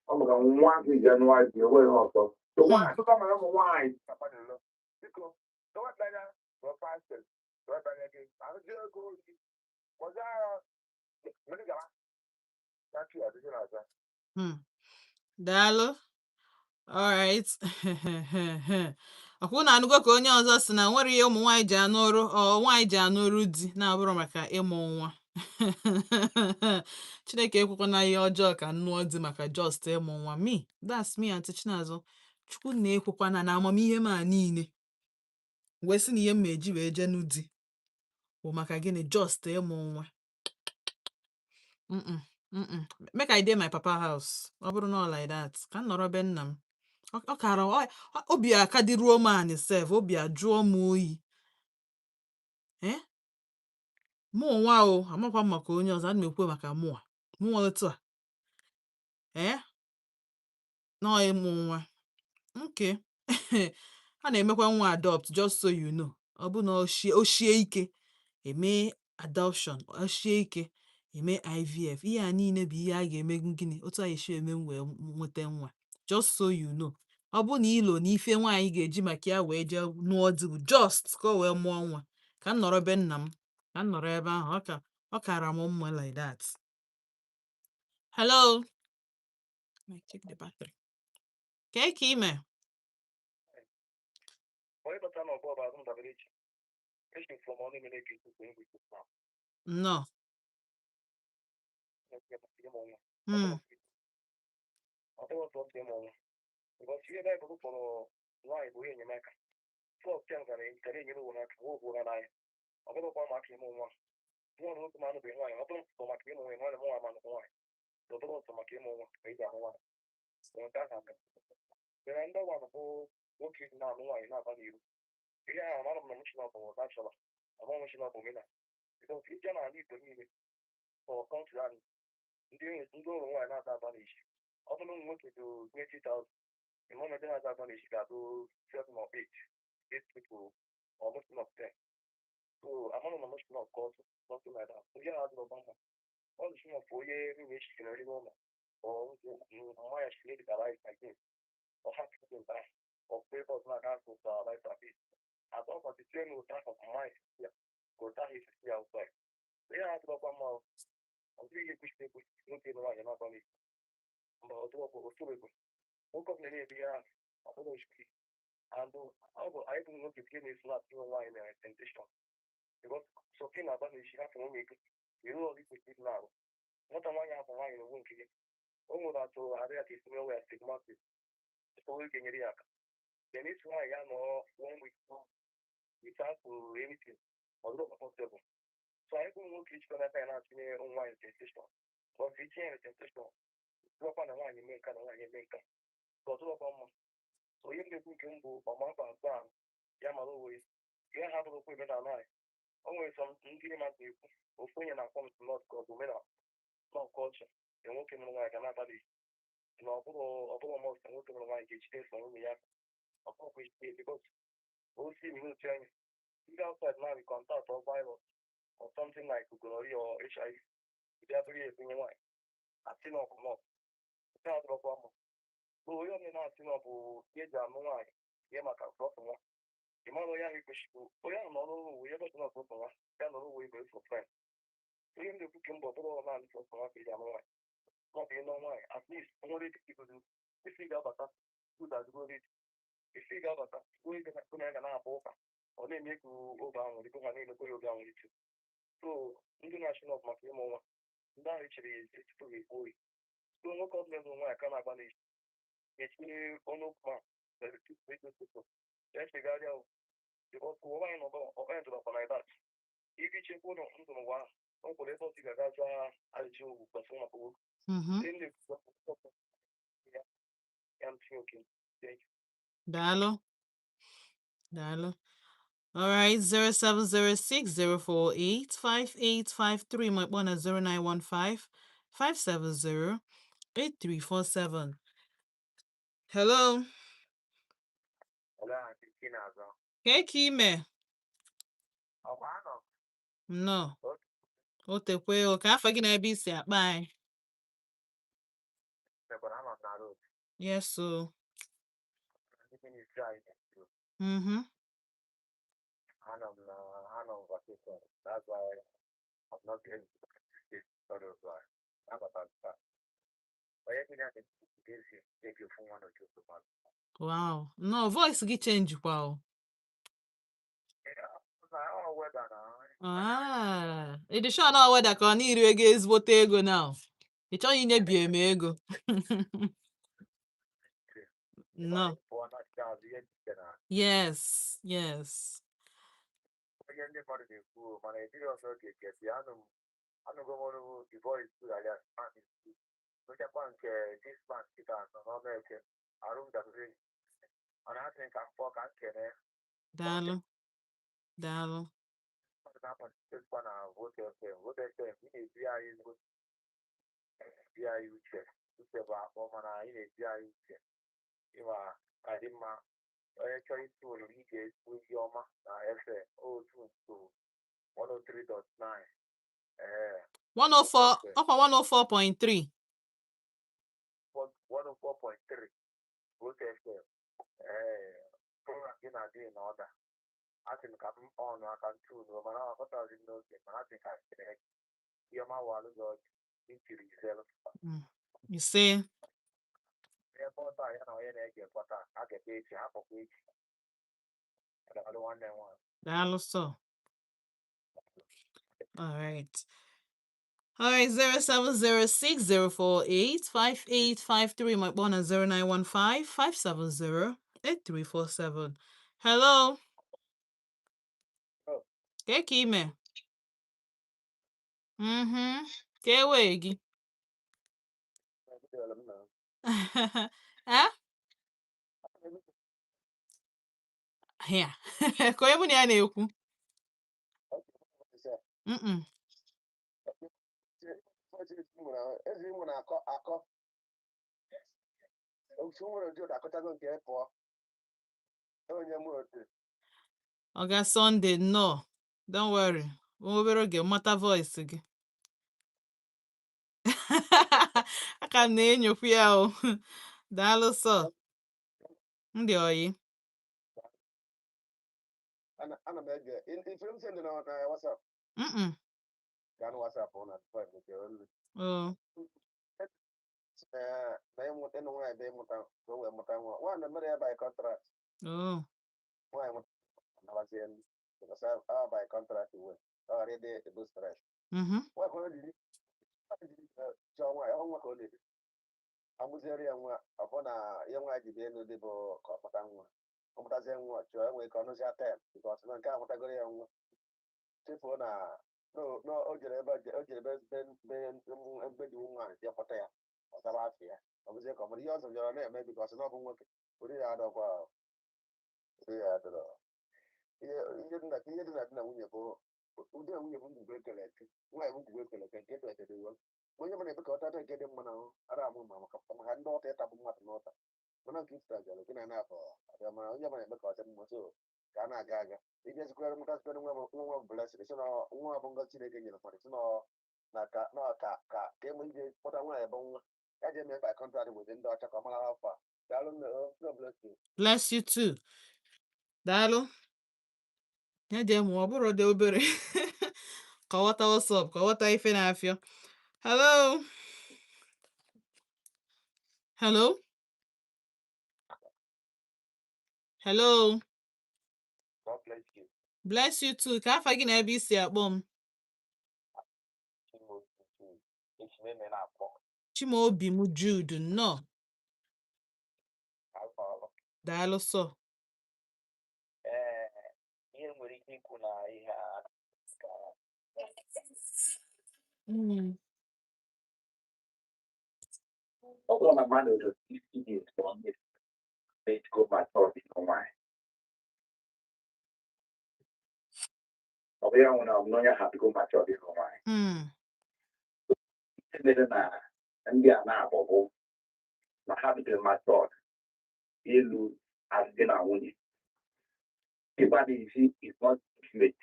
ọ bụ ka nwa gị ji nwa gị enweghị ihe ọzọ. So nwaanyị atụta mara ụmụ nwaanyị na-agba n'ilo, biko, dọwa ekpere, dọwa pastọ, dọwa ekpere gị ahụzi ego gị kpọzie agha mmiri gara. Thank you, adịghị na-aza. Daalụ. Alright. Ọkwụ na anụgo ka onye ọzọ si na nwere ihe ụmụ nwaanyị ji anụrụ ọ nwaanyị ji anụrụ di na-abụrụ maka ịmụ nwa. Chineke ekwekwana ihe ọjọọ ka nnụọ di maka just ịmụ nwa. Me, that's me, Aunty Chinazụ. Chukwu na-ekwekwana na amamihe m a niile wee sị na ihe m ma eji wee jee nụ di bụ maka gịnị? Just ịmụ nwa. Mm-mm, mm-mm. Make I dey my papa house. Ọ bụrụ na ọ like that, ka m nọrọ be nna m. Ọ kara obi aka dịruo m anị sef, obi ajụọ m oyi. Eh? Mụ nwa o, amakwa m maka onye ọzọ, ana m ekwu maka mụa. Mụnwa otu a. Eh? Nọọ ịmụ nwa. Okay. A na-emekwa nwa adopt, just so you know. Ọ bụ na o shie ike, eme adoption, o shie ike, eme IVF. Ihe a niile bụ ihe a ga-eme gịnị otu a esi eme m wee nweta nwa. Just so you know. Ọ bụ na ilo na ife nwaanyị ga-eji maka ya wee jee nụọ di bụ just ka o wee mụọ nwa. Ka m nọrọ be nna m, ka m nọrọ ebe ahụ, ọ kara m mma like that. Hello. Let me check the battery. Kee ka ime? Onye bata n'ọgbọ bụ azụ ndabere echi. Echi from ọnụ mere ka esi wee nweta na Nnọọ. ịmụ nwa. Ọ bụrụ sọsọ ịmụ nwa. Because ihe Baịbụl kpọrọ nwaanyị bụ ihe enyemaka. First ya gara gara enyere onwe aka nwa ogbu n'anya. Ọ bụrụkwa maka ịmụ nwa. Nwa na otu manụ bụ nwaanyị, ọ bụrụ sọ maka ịmụ nwa, nwanne m nwa manụ nwaanyị. Ọ bụrụ sọ maka ịmụ nwa ka eji ahụ nwaanyị. Nke ahụ aka. Mere ndị ọgwa bụ nwoke na-alụ nwaanyị na-aba n'iru. Ihe ahụ amara m na mụchi na ọ bụ bachelor, ama mụchi na ọ bụ omenala. Because ije n'ala Igbo niile, for country anyị, ndị ụlọ nwaanyị na-ata aba n'isi. Ọ bụrụ ụmụ nwoke dị 20,000, ịmụ na ndị na-ata aba n'isi ga-adụ 7 or 8, 8 people, or most of 10. So amara na mụchi na culture, something like that. Ndị ahụ adịrọ mma. Ọ dị sure for onye nwunye shikere nri n'ụlọ, or mma ya shiri dịka rice like this, or ha chicken back, or flavors na gas with rice and beef. Atọ kwa the same ụtọ ahụ mma ya si ya, ka ụtọ ahụ esi ya outside. Ihe a adịrọkwa mma o. Ọ dịghị ihe kwesịrị ekwesị nwoke na nwaanyị na-aba n'isi. Mba, ọ dịrọkwa otu ego. Nwoke ọbụla na-ebi ya ọ bụrụ oshiki. And ọ bụ anyị bụ nwoke nke na-esi na-atụ nwaanyị na temptation. Because so na-aba n'isi hapụ nwunye gị, iru ọrụ ikwesịrị ịdị na-arụ. Nwata nwaanyị hapụ nwaanyị n'onwe nke ya. O nwere atụ arụ ya ka esi mee ya stigmatic. Onwe ga-enyere ya aka. Then isi nwaanyị ya nọ one week without anything, ọ dịrọ possible. So anyị bụ nwoke ijikọ n'aka ya na-atụnye ụmụ nwaanyị temptation. Because itinye ya temptation, dụrọkwa na nwaanyị mee nka na nwaanyị eme nka. So ọ dịrọkwa mma. So ihe m na-ekwu nke m bụ ọma mkpa agba ahụ ya mara onwe ya. Ihe ha bụrụkwa omenala anyị. O nwere some ndị mmadụ na-ekwu ofu onye na-akpọ m not ka ọ bụ omenala, not culture. Na nwoke nụrụ nwaanyị ga na-abalị na ọ bụrụ mọst na nwoke nụrụ nwaanyị ga-ejide sọ nwunye ya, ọ bụrụkwa ejide because o si n'otu anya ndị outside now we contact or virus or something like gonorrhea or HIV bịa bụrụ ya ebunye nwaanyị, asị na ọ bụ nọọsụ nke a dịrọkwa mma. So onye ọbụla na-asị na ọ bụ ihe eji anụ nwaanyị ihe maka sọsọ nwa, ị mara onye ahụ ekwesịghị onye ahụ nọrọ onwe ya ebe ọ sọsọ nwa ya nọrọ onwe ebe for friend. Ihe m na-ekwu ka mbọ bụrụ naanị sọsọ nwa ka eji anụ nwaanyị, ma ọ bụ ịnọ nwaanyị at least o nwere ike igodo isi ga-abata food adịgo ready, isi ga-abata onye ga ya ga na-akpa ụka, ọ na-eme ka oge ahụ dịka ha na-emekwa ya oge ahụ ike. So ndị na-achị nọ maka ịmụ nwa, ndị ahụ echere ya ezi tupu ha ekwu oyi. So nwoke ọbụla bụ nwaanyị ka na-agba n'ezi etinye ọnụ okwu ma echegharịa o, because ụwa nwaanyị nọ ọ ndụrọkwa like that. Iji chekwa ụlọ ndụ n'ụwa ahụ, o nkwere ebe ọzọ ị ga-aga zaa ajụjụ ugwu gbasara maka nwoke. Ihe m na-ekwu ya ya m tinye oke. Thank you. Daalụ. Daalụ. All right, 07060485853, ma kpọọ na 09155708347. Hello, Hello, Aunty Chinazọ. Kee ka ime? Ọkwa anọ. Nnọọ. O tekwe o, ka afọ gị na ebe isi akpa anyị. Mekwara anọ na road. Yes o. Ndị ministry anyị na-ekwu. Anọ m na anọ m vacation. That's why I'm not able to participate. Sorry, why. Abata m taa. Onye bi na Wow. No, voice gị change kwa o. Ah, ị dị sure na ọ weather ka ọ na-iri ego ezigbote ego now? Ị chọghị inyebi m ego. No. Yes. Daalụ. Daalụ. 104, ọkwa 104.3. Ise. Daalụ sọ. All right. All right, 07060485853. My phone is 0915 570 8347. Hello. Oh. Ke ka ime? Mm-hmm. Ka ewe gị? Eh? Here. Ka onye mụ na ya na-ekwu? Mm-mm. Ezi mụ na-akọ akọ otu nwere ụdị ụda akọtago nke pụọ onye mụ otu. Oga Sunday, no. Don't worry. Nwa obere oge mata voice gị. Aka m na-enyokwu ya o. Daalụ sọ. Ndị oyi. Ana m ege ife m send na WhatsApp. Mm-mm. Gaa na WhatsApp na nke olu. Oh. Na ịmụta ịnụ nwaanyị bụ ịmụta ka o wee mụta nwa nwaanyị na mere ya by contract. Oh. Nwaanyị mụta nabazie nri because a by contract wee ka ọ ghara ịdị ebu stress. Nwa ka ọ jiri chọọ nwaanyị ọ nwa ka ọ na-ebi amụziere ya nwa ọ bụ na ihe nwaanyị ji bịa elu dị bụ ka ọ mụta nwa ọ mụtazie nwa chọọ enwee ka ọ nụzie ten because na nke a mụtagoro ya nwa chefuo na no o jere ebe o jere ebe be ebe dị nwaanyị bịa kpọta ya ọ zara afọ ya ọ bụzie ka ọ mụrụ ihe ọzọ jọrọ na-eme because na ọ bụ nwoke ụdị ya adọkwa ụdị ya adọrọ ihe ihe dị na ihe dị na di na nwunye bụ ụdị na nwunye bụ ngwugwu ekele eke nwaanyị bụ ngwugwu ekele eke nke ekele eke dị onye mana ebe ka ọ tata nke dị mma na ahụ ara amụ ma maka ndị ọta ịtabụ mmadụ n'ụta mana nke ifta jọrọ gị na na-afọ abịa mana onye mana ebe ka ọ dị mma so ka a na-aga aga ije zikwere mụta zikwere nwa bụ nwa bụ blessing si na nwa bụ ngọzi Chineke nyere mmadụ si na na ka na ka ka ka enwe ije kpọta nwaanyị bụ nwa ya ji eme by contract with ndị ọcha ka ọ mara afọ a. Daalụ nne o. God bless you. Bless you too. Daalụ. Ya jee mụọ ọ bụrụ dị obere ka ọ ghọta what's up, ka ọ ghọta ife na-afịọ. Hello. Hello. Hello. God bless you. Bless you too. Ka afa gị na ebe i si akpọ m? Chimaobi na-akpọ. Chimaobi m Jude, nnọọ. Daalụ sọ. Ee, ihe m nwere ike ikwu na ihe a ọ bụrụ na mmadụ dị 60 years ka ọ na-go mature ịnụ nwaanyị, ọ bụ ya nwere ọ bụ na onye ahụ adịgo mature ịnụ nwaanyị. Ihe mere na ndị a na-abụ bụ na ha bidoro mature ịlụ as di na nwunye. Ịgba n'ezi is not intimate.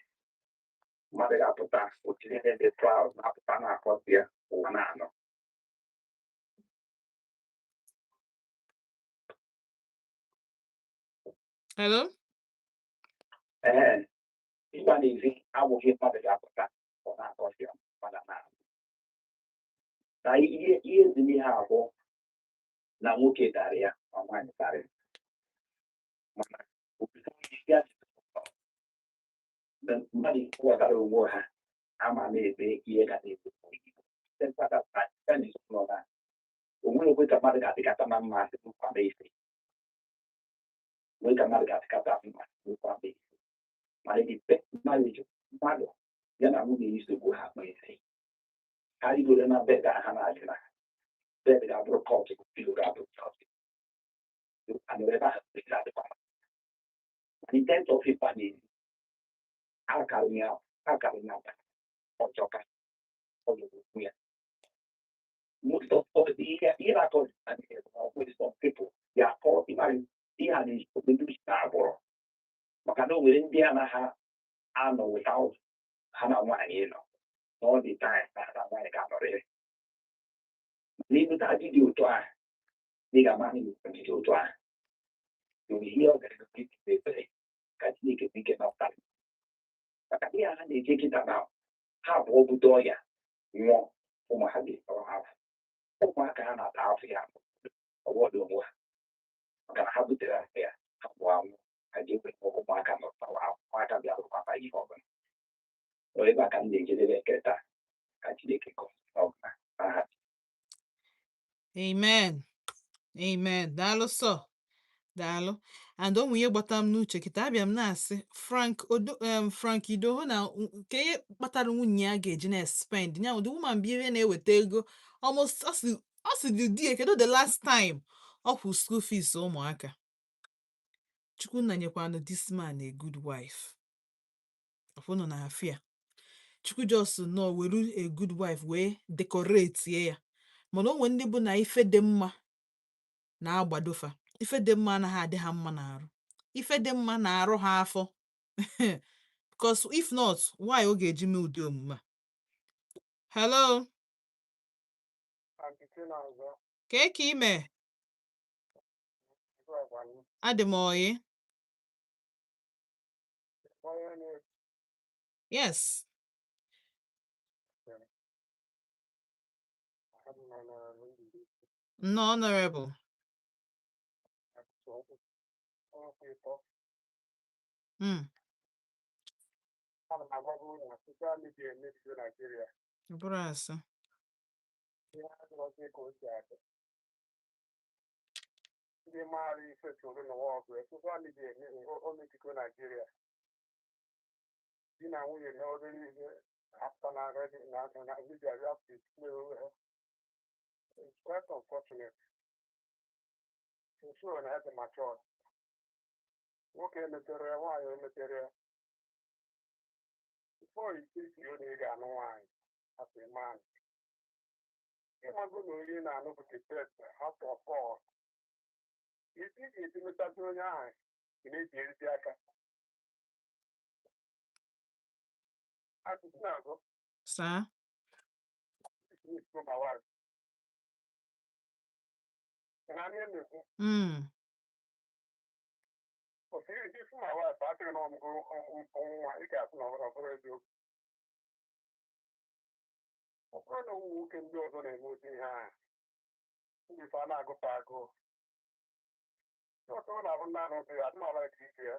Mmadụ ga-apụta otu ihe dị proud na-apụta na-akọzi ya ụwa na-anọ. Hello? Ee, ịgba n'ezi abụghị mmadụ ga-apụta ọ na-akọzi ya mmadụ na-anọ. Na ihe ihe dị n'ihe abụọ Na nwoke tara ya ma nwaanyị tara ya, mana ya mmadụ ghọtara onwe ha ama na-eme ihe ga na-eme na onwe ekwe ka mmadụ ga-adịkata na mma asị nkwado ife nwee ka mmadụ ga-adịkata mma nkwado ife. Mana the best marriage, mmadụ ya na nwunye ya isogbu ha kpa isi ha rigoro na bed, ha na-adị na bed ga-abụrụ court, pillow ga-abụrụ court, and ebe ahụ ga-adịkwa. Mana in terms of ịkpa n'ezi akarị ya ọjọka ọjọgbụ ya. Most of all the ihe na-akọ with some people, they are called ihe a na-eji agbụrụ maka na o nwere ndị anaghị anọ without ha na nwaanyị nọ all the time, na ha na nwaanyị ga-anọrịrị. N'ịnụta di dị otu ahụ, ị ga-ama na ịnụta di dị otu ahụ. So ihe ọ gara ekpere ka Chineke bụ ike napụtara, maka ihe ha na-eje kịta na ha abụọ bute ọya nwụọ, ụmụ ha ga-etọrọ ha afọ, ụmụaka ha na-ata afọ ya ọwọdụ onwe ha, maka na ha butere afọ ya, ha bụ anwụ, ha ji ekwe ụmụaka nọtawa, ụmụaka bịa rụkwata ihe ọbụla. Ebe a ka m na-ejedebe nke taa. Ka Chineke gọzie ọbụla n'aha. Amen, amen. Daalụ sọ, daalụ. And o nwe ihe gbata m n'uche kịta. Abịa m na-asị Frank Odo, Frank Idoho na nke ihe kpatara nwunye ya ga-eji na-spend ya. The woman bụ ihe na-eweta ego almost. Ọ sị dị di ya, kedu the last time ọ kwụ school fees ụmụaka? Chukwunna nyekwanụ this man a good wife. Ọfụnụ na afịa Chukwu just nọ were a good wife wee decorate ya. Mana o nwere ndị bụ na ife dị mma na-agbadofa, ife dị mma anaghị adị ha mma n'arụ, ife dị mma na-arụ ha afọ, because if not, why ọ ga-eji mee ụdị omume a? Hello. Aunty Chinazọ. Kee ka ime? Adị m oyi. Onye na-ekwu? Yes. Abụ m na Nnọọ, honorable. Okwu ịtọ. Ana m agwago unu na social media emebigo Naijiria. Ọ bụrụ asị. Ihe adịghịzi ka o si adị. Ndị maara ife soro n'ụwa ọgụ social media o mebigo Naijiria. Di na nwunye na obere ihe apụta na na media ya display onwe ha. It's quite unfortunate. Ensure na ya dị matured. Nwoke emetere ya, nwaanyị emetere ya. Before you think you na ị ga-anụ nwaanyị as a man, ịmago na onye ị na-anụ bụ the best out of all. Isi ị ga-esi metazi onye ahụ, ị na-eji erite aka. Asụsụ na-agụ. Saa. My wife. Na ihe na-ekwu. Otu isi my wife asịghị na ọmụgụ nwa, ị ga-asị na ọ bụrụ eziokwu. Ọ bụrụ na ụmụ nwoke ndị ọzọ na-eme otu ihe ahụ, ndị ife a na-agụta agụụ. Ndị ọzọ na-abụ ndị anụ dị adịmala ka ike ya.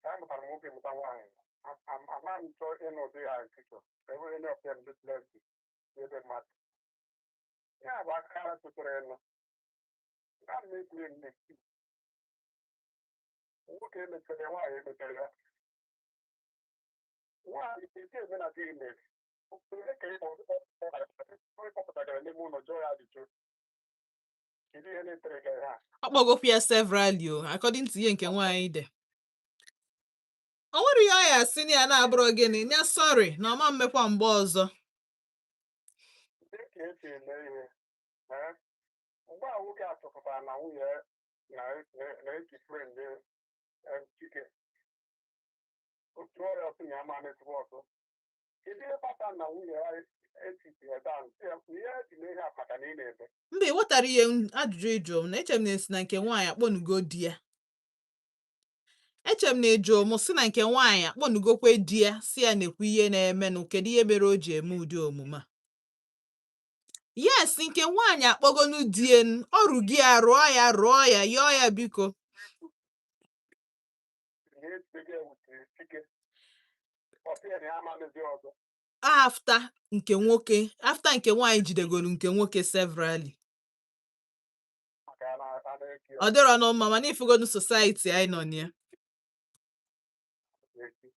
Ka a mụtara nwoke mụta nwaanyị, amaghị m chọọ ịnụ ụdị ha nkịtị ka e nwere any of them just left n'ebe mmadụ. Ya bụ akara tụtụrụ ịnụ. A na-ekwu nne nwoke emechara ya, nwaanyị emechara ya. Nwaanyị esi eme na di mere onye ka ịkpọpụtagara n'ime ụlọ jụọ ya ajụjụ, kedu ihe na-etere gị ha? Ọ kpọgokwu ya severally o, according to ihe nke nwaanyị de. O nwere ihe ọ ya asị na ya na-abụrọ gịnị ya, sorry, na ọma mmekwa mgbe ọzọ. Dị ka esi eme ihe, ee, mgbe a nwoke a chọpụtara na nwunye ya na-eji friend Chike otu ọrịa sị na ya ma network, kedu ihe kpatara na nwunye ya etiti ya dan sị ya na ihe eji mee ihe a maka na ị na-eme? Mba, ị ghọtara ihe ajụjụ ịjụ m na eche m na esi na nke nwaanyị akpọnugo di ya. Eche m na ịjụ m si na nke nwaanyị akpọnugokwe di ya, si ya nekwa ihe na-emenụ, kedu ihe mere o ji eme ụdị omume a? Yes, nke nwaanyị akpọgonu die n ọrụ gị ya rụọ ya, rụọ ya, yọọ ya biko. Ihe ejide wutere Chike, ọsị ya na ya amaghịzi ọzọ. After nke nwoke, after nke nwaanyị jidegolu nke nwoke severally. Maka ya na a na-eki. Ọ dịrọ nụ mma, mana ifugonu society anyị nọ na ya. Eki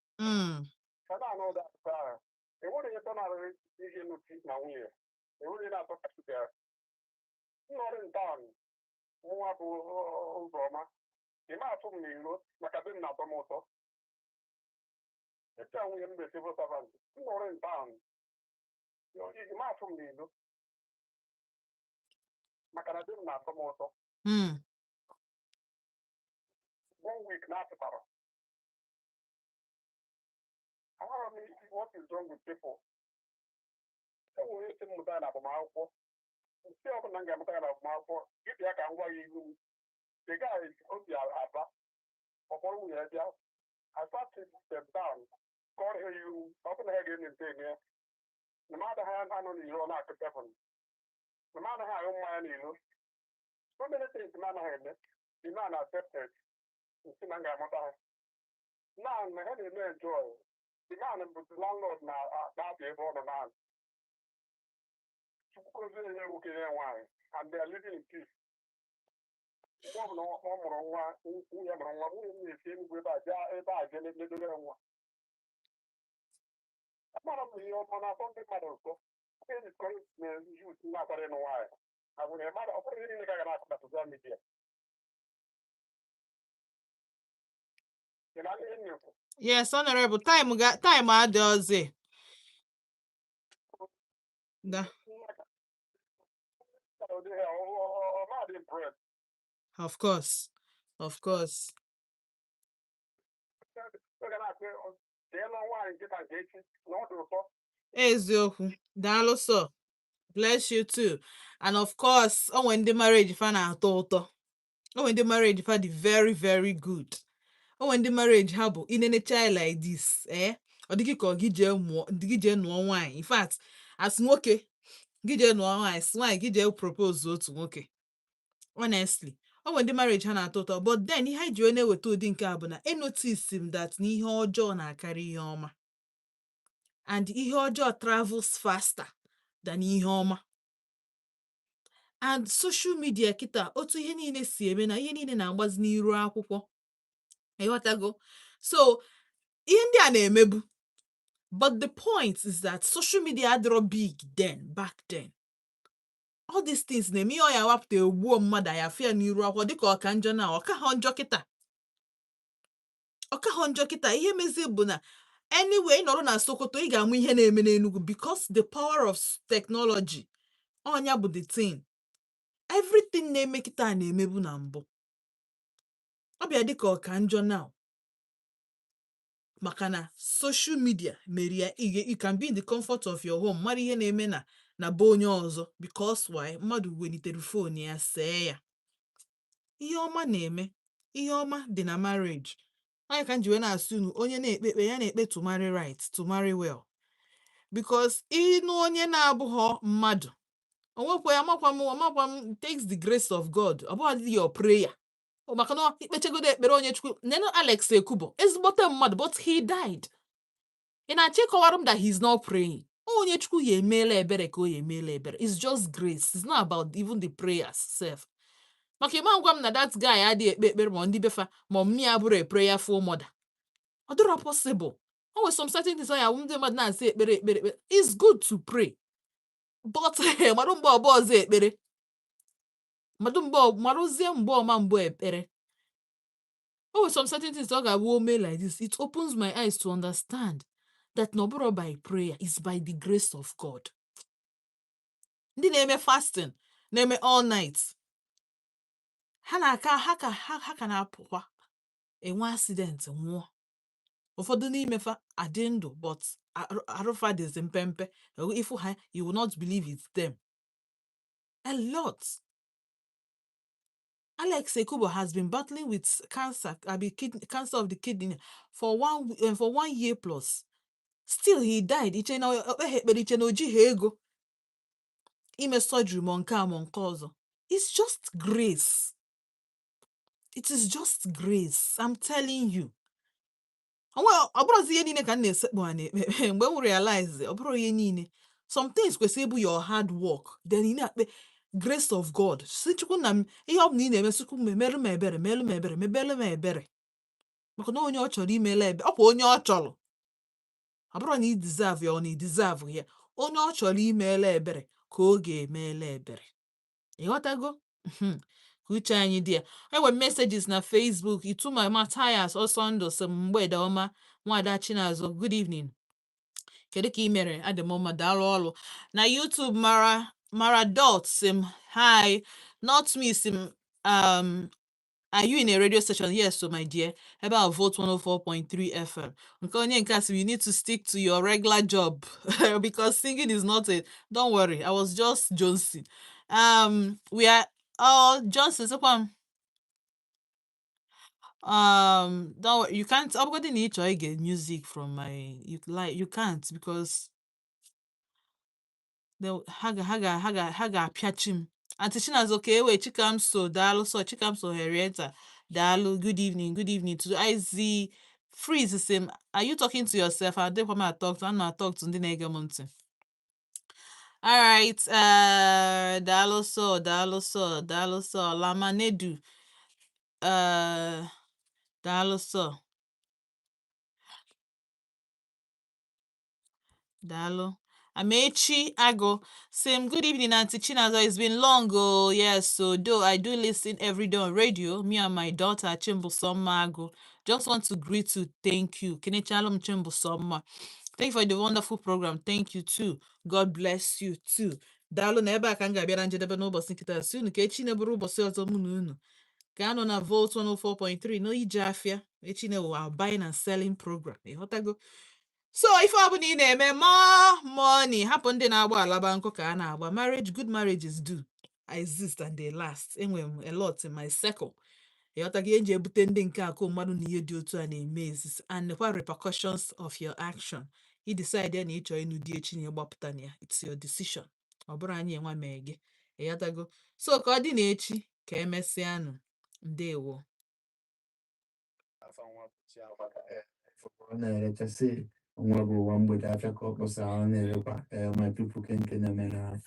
ka na-anụ ụda akụkọ ahụ, enwere ihe tọnarịrị ihe ịnụ di na nwunye, enwere ihe na-atọ kapịtara nnọrị ntan. Mụnwa bụ ụzọma, ị ma atụ m n'iro maka be m na-atọ m ụtọ. Etu a nwunye m bụ civil servant, nnọrị ntan, ị ma atụ m n'iro maka na be m na-atọ m ụtọ. One week na-apụtara, ahụrụ m what is wrong with people. Enwere isi mmụta na agbamakwụkwọ, nke ọbụla m ga-amụta ya na agbamakwụkwọ, ịbịa ka m gwa ya ihu m, the guy obi aba ọkpọrọ nwunye ya bịa. I sat them down, kọrọ ha ihu m, ọ bụ na ha ga-maintain ya, na m adaghị anọ n'iro ọ na-akụ seven, na m anaghị aṅụ mmanya n'iro, so many things m anaghị eme. The man accepted, nsi na m ga-amụta ha now na ha na-eme enjoy. The man bụ the landlord na na-abịa ebe ọ nọ now. Chukwu gozie ya, nwoke ya nwaanyị, and they are living in peace. Mgbe ọ bụla ọ mụrụ nwa, nwunye mụrụ nwa, nwunye m na-esi Enugwu ebe a bịa ebe a jee ledoro ya nwa. Amara m na ihe ọma na-atọ ndị mmadụ ụtọ. Onye discourage na youth na-akwara ịnụ nwaanyị abụghị mmadụ, ọ bụrụ ihe niile ka ga na-akụ na social media. Ị na-anụ ihe m na-ekwu? Yes, honorable, time ga time adịọzi da. Ụdị ha ọ na-adị impressed. Of course. Ọ ga na-akụ ka ị lụọ nwaanyị nkịta nke echi na ọ dị ụtọ. Eziokwu, daalụ sir, bless you too. And of course, o nwere ndị marriage fa na-atọ ụtọ, o nwere ndị marriage fa dị very very good, o nwere ndị marriage ha bụ inenecha ya like this, eh, ọ dịghị ka ọ gị jee mụọ, gị jee nụọ nwaanyị. In fact, as nwoke, gị jee nụọ nwaanyị, as nwaanyị, gị jee propose otu nwoke. Honestly, o nwere ndị marriage ha na-atọ ụtọ, but then ihe anyị ji wee na-eweta ụdị nke a bụ na enotice m that na ihe ọjọọ na-akarị ihe ọma, and ihe ọjọọ travels faster than ihe ọma. And social media kịta, otu ihe niile si eme na ihe niile na-agbazi n'iru akwụkwọ, ịghọtago? So ihe ndị a na-emebu, but the point is that social media adịrọ big then. Back then, all these things na-eme ihe ọ ya wapụta egbuo mmadụ, ya afụ ya n'iru akwụkwọ, dịka ọka njọ na ọka ha njọ kịta, ọka ha njọ kịta. Ihe mezi bụ na anyway, ị nọrọ na Sokoto, ị ga-amụ ihe na-eme n'Enugu because the power of technology. Ọnya bụ the thing, everything na-eme kịta na-emebu na mbụ. Ọ bịa dịka ọka njọ now maka na social media mere ya you can be in the comfort of your home mara ihe na-eme na be onye ọzọ, because why? Mmadụ welitere phone ya see ya. Ihe ọma na-eme, ihe ọma dị na marriage. Onye ka m ji wee na-asị unu, onye na-ekpe ekpe ya na-ekpe to marry right, to marry well, because ịnụ onye na-abụghọ mmadụ, onwekwa ya, amakwa m, amakwa m. It takes the grace of God, ọ bụghị your prayer. Ọ maka na ikpechagodo ekpere onye Chukwu nenu. Alex Ekubo, ezigbote mmadụ, but he died. Ị na-achọ ịkọwara m that he's not praying? Onye Chukwu ya emeela ebere ka o ya emeela ebere. It's just grace, it's not about even the prayers sef. Maka ịma ngwa m na that guy adịghị ekpe ekpere, ma ndị befa ma ọmụmụ ya bụrụ a prayerful mother, ọ dịrọ possible. O nwere some certain things ọ ya awụ ndị mmadụ na-asị ekpere, ekpere, ekpere. It's good to pray, but marụ mgbe ọbụ ọzọ ekpere, mmadụ mgbe marụzie mgbe ọma mbụ ekpere. O nwere some certain things ọ ga-abụ o mee like this, it opens my eyes to understand that na ọ bụrụ by prayer, it's by the grace of God. Ndị na-eme fasting, na-eme all night, ha na-aka ha ka ha ka na-apụkwa enwe accident nwụọ. Ụfọdụ n'ime fa adị ndụ, but arụfa dịzi mpempe. Ifu ha, you will not believe it's them. A lot. Alex Ekubo has been battling with cancer, abi kidney, cancer of the kidney for one year plus. Still he died. Iche na okpeghe ekpere, iche na o jighị ego. Ime surgery ma nke a ma nke ọzọ. It's just grace. It is just grace. I'm telling you. Onwe ọ bụrụzi ihe niile ka m na-esekpu ha na-ekpe ekpe mgbe m realize ọ bụrụ ihe niile. Some things kwesịrị ịbụ your hard work. Then ị na-akpe grace of God. Si Chukwu na m ihe ọ bụla ị na-eme, Chukwu memerụ m ebere, merụ m ebere, mebere m ebere. Maka na onye ọ chọrọ imela ebe ọ bụ onye ọ chọrọ. Ọ bụrụ na ị deserve ya ọ na ị deserve ya. Onye ọ chọrọ imela ebere ka ọ ga-emela ebere. Ịghọtago? Mhm. Ka uche anyị dị ya. Enwe messages na Facebook. Ituma Matthias Ọsọndụ sị m, mgbede ọma, Nwada Chinazụ, good evening. Kedu ka ị mere? Adị m mma, daalụ ọlụ. Na YouTube, Mara Mara Dot sị m hi. Not me sị m, are you in a radio station? Yes, so my dear. About Volt 104.3 FM. Nke onye nke a sị, you need to stick to your regular job because singing is not it. Don't worry, I was just jonesing. We are all Johnson. Sịkwa m, don't worry, you can't. Ọ bụgodị na ị chọrọ ige music from my, you like, you can't because ha ga-apịachi m. Aunty Chinazụ ka ewe Chikamso, daalụ so. Chikamso Henrietta, daalụ. Good evening, good evening to IZ Freeze sị m, are you talking to yourself? Adịkwa m talk to, ana talk to ndị na-ege m ntị. Alright, daalụ so, daalụ so, daalụ so. Lamanedu, daalụ so. Daalụ. Amechi Ago, same good evening, Auntie Chinazo. It's been long, oh yes. So though I do listen every day on radio, me and my daughter Chimbusoma Ago just want to greet you. Thank you. Kinechalum Chimbusoma. Thank you for the wonderful program. Thank you too. God bless you too. Daalụ. Na ebe a ka m ga-abịa na njedebe n'ụbọchị nkịta. Si unu ka echi na-eburu ụbọchị ọzọ mụ na unu ga-anọ na Volt 104.3 n'ije afịa. Echi na our buying and selling program. Ịghọtago? So ife ọbụla ị na-eme, more money, hapụ ndị na-agba alaba nkụ ka a na-agba. Marriage, good marriages do exist and they last. Enwere m a lot in my circle. Ịghọtago? Ihe eji ebute ndị nke akụ mmadụ na ihe dị otu a na-eme exist and nekwa repercussions of your action. I decide ya na ịchọ ịnụ di echi na ịgbapụta na ya, it's your decision. Ọ bụrụ anyị enwa mee gị. Ịghọtago? So ka ọ dị na echi, ka emesịanụ. Ndewo. Afa nwa bụ Chiamaka. Ọ na-erechasị nwa bụ ụwa mgbede afịa ka ọ kpọsara, ọ na-erekwa. My people, ke nke na-eme na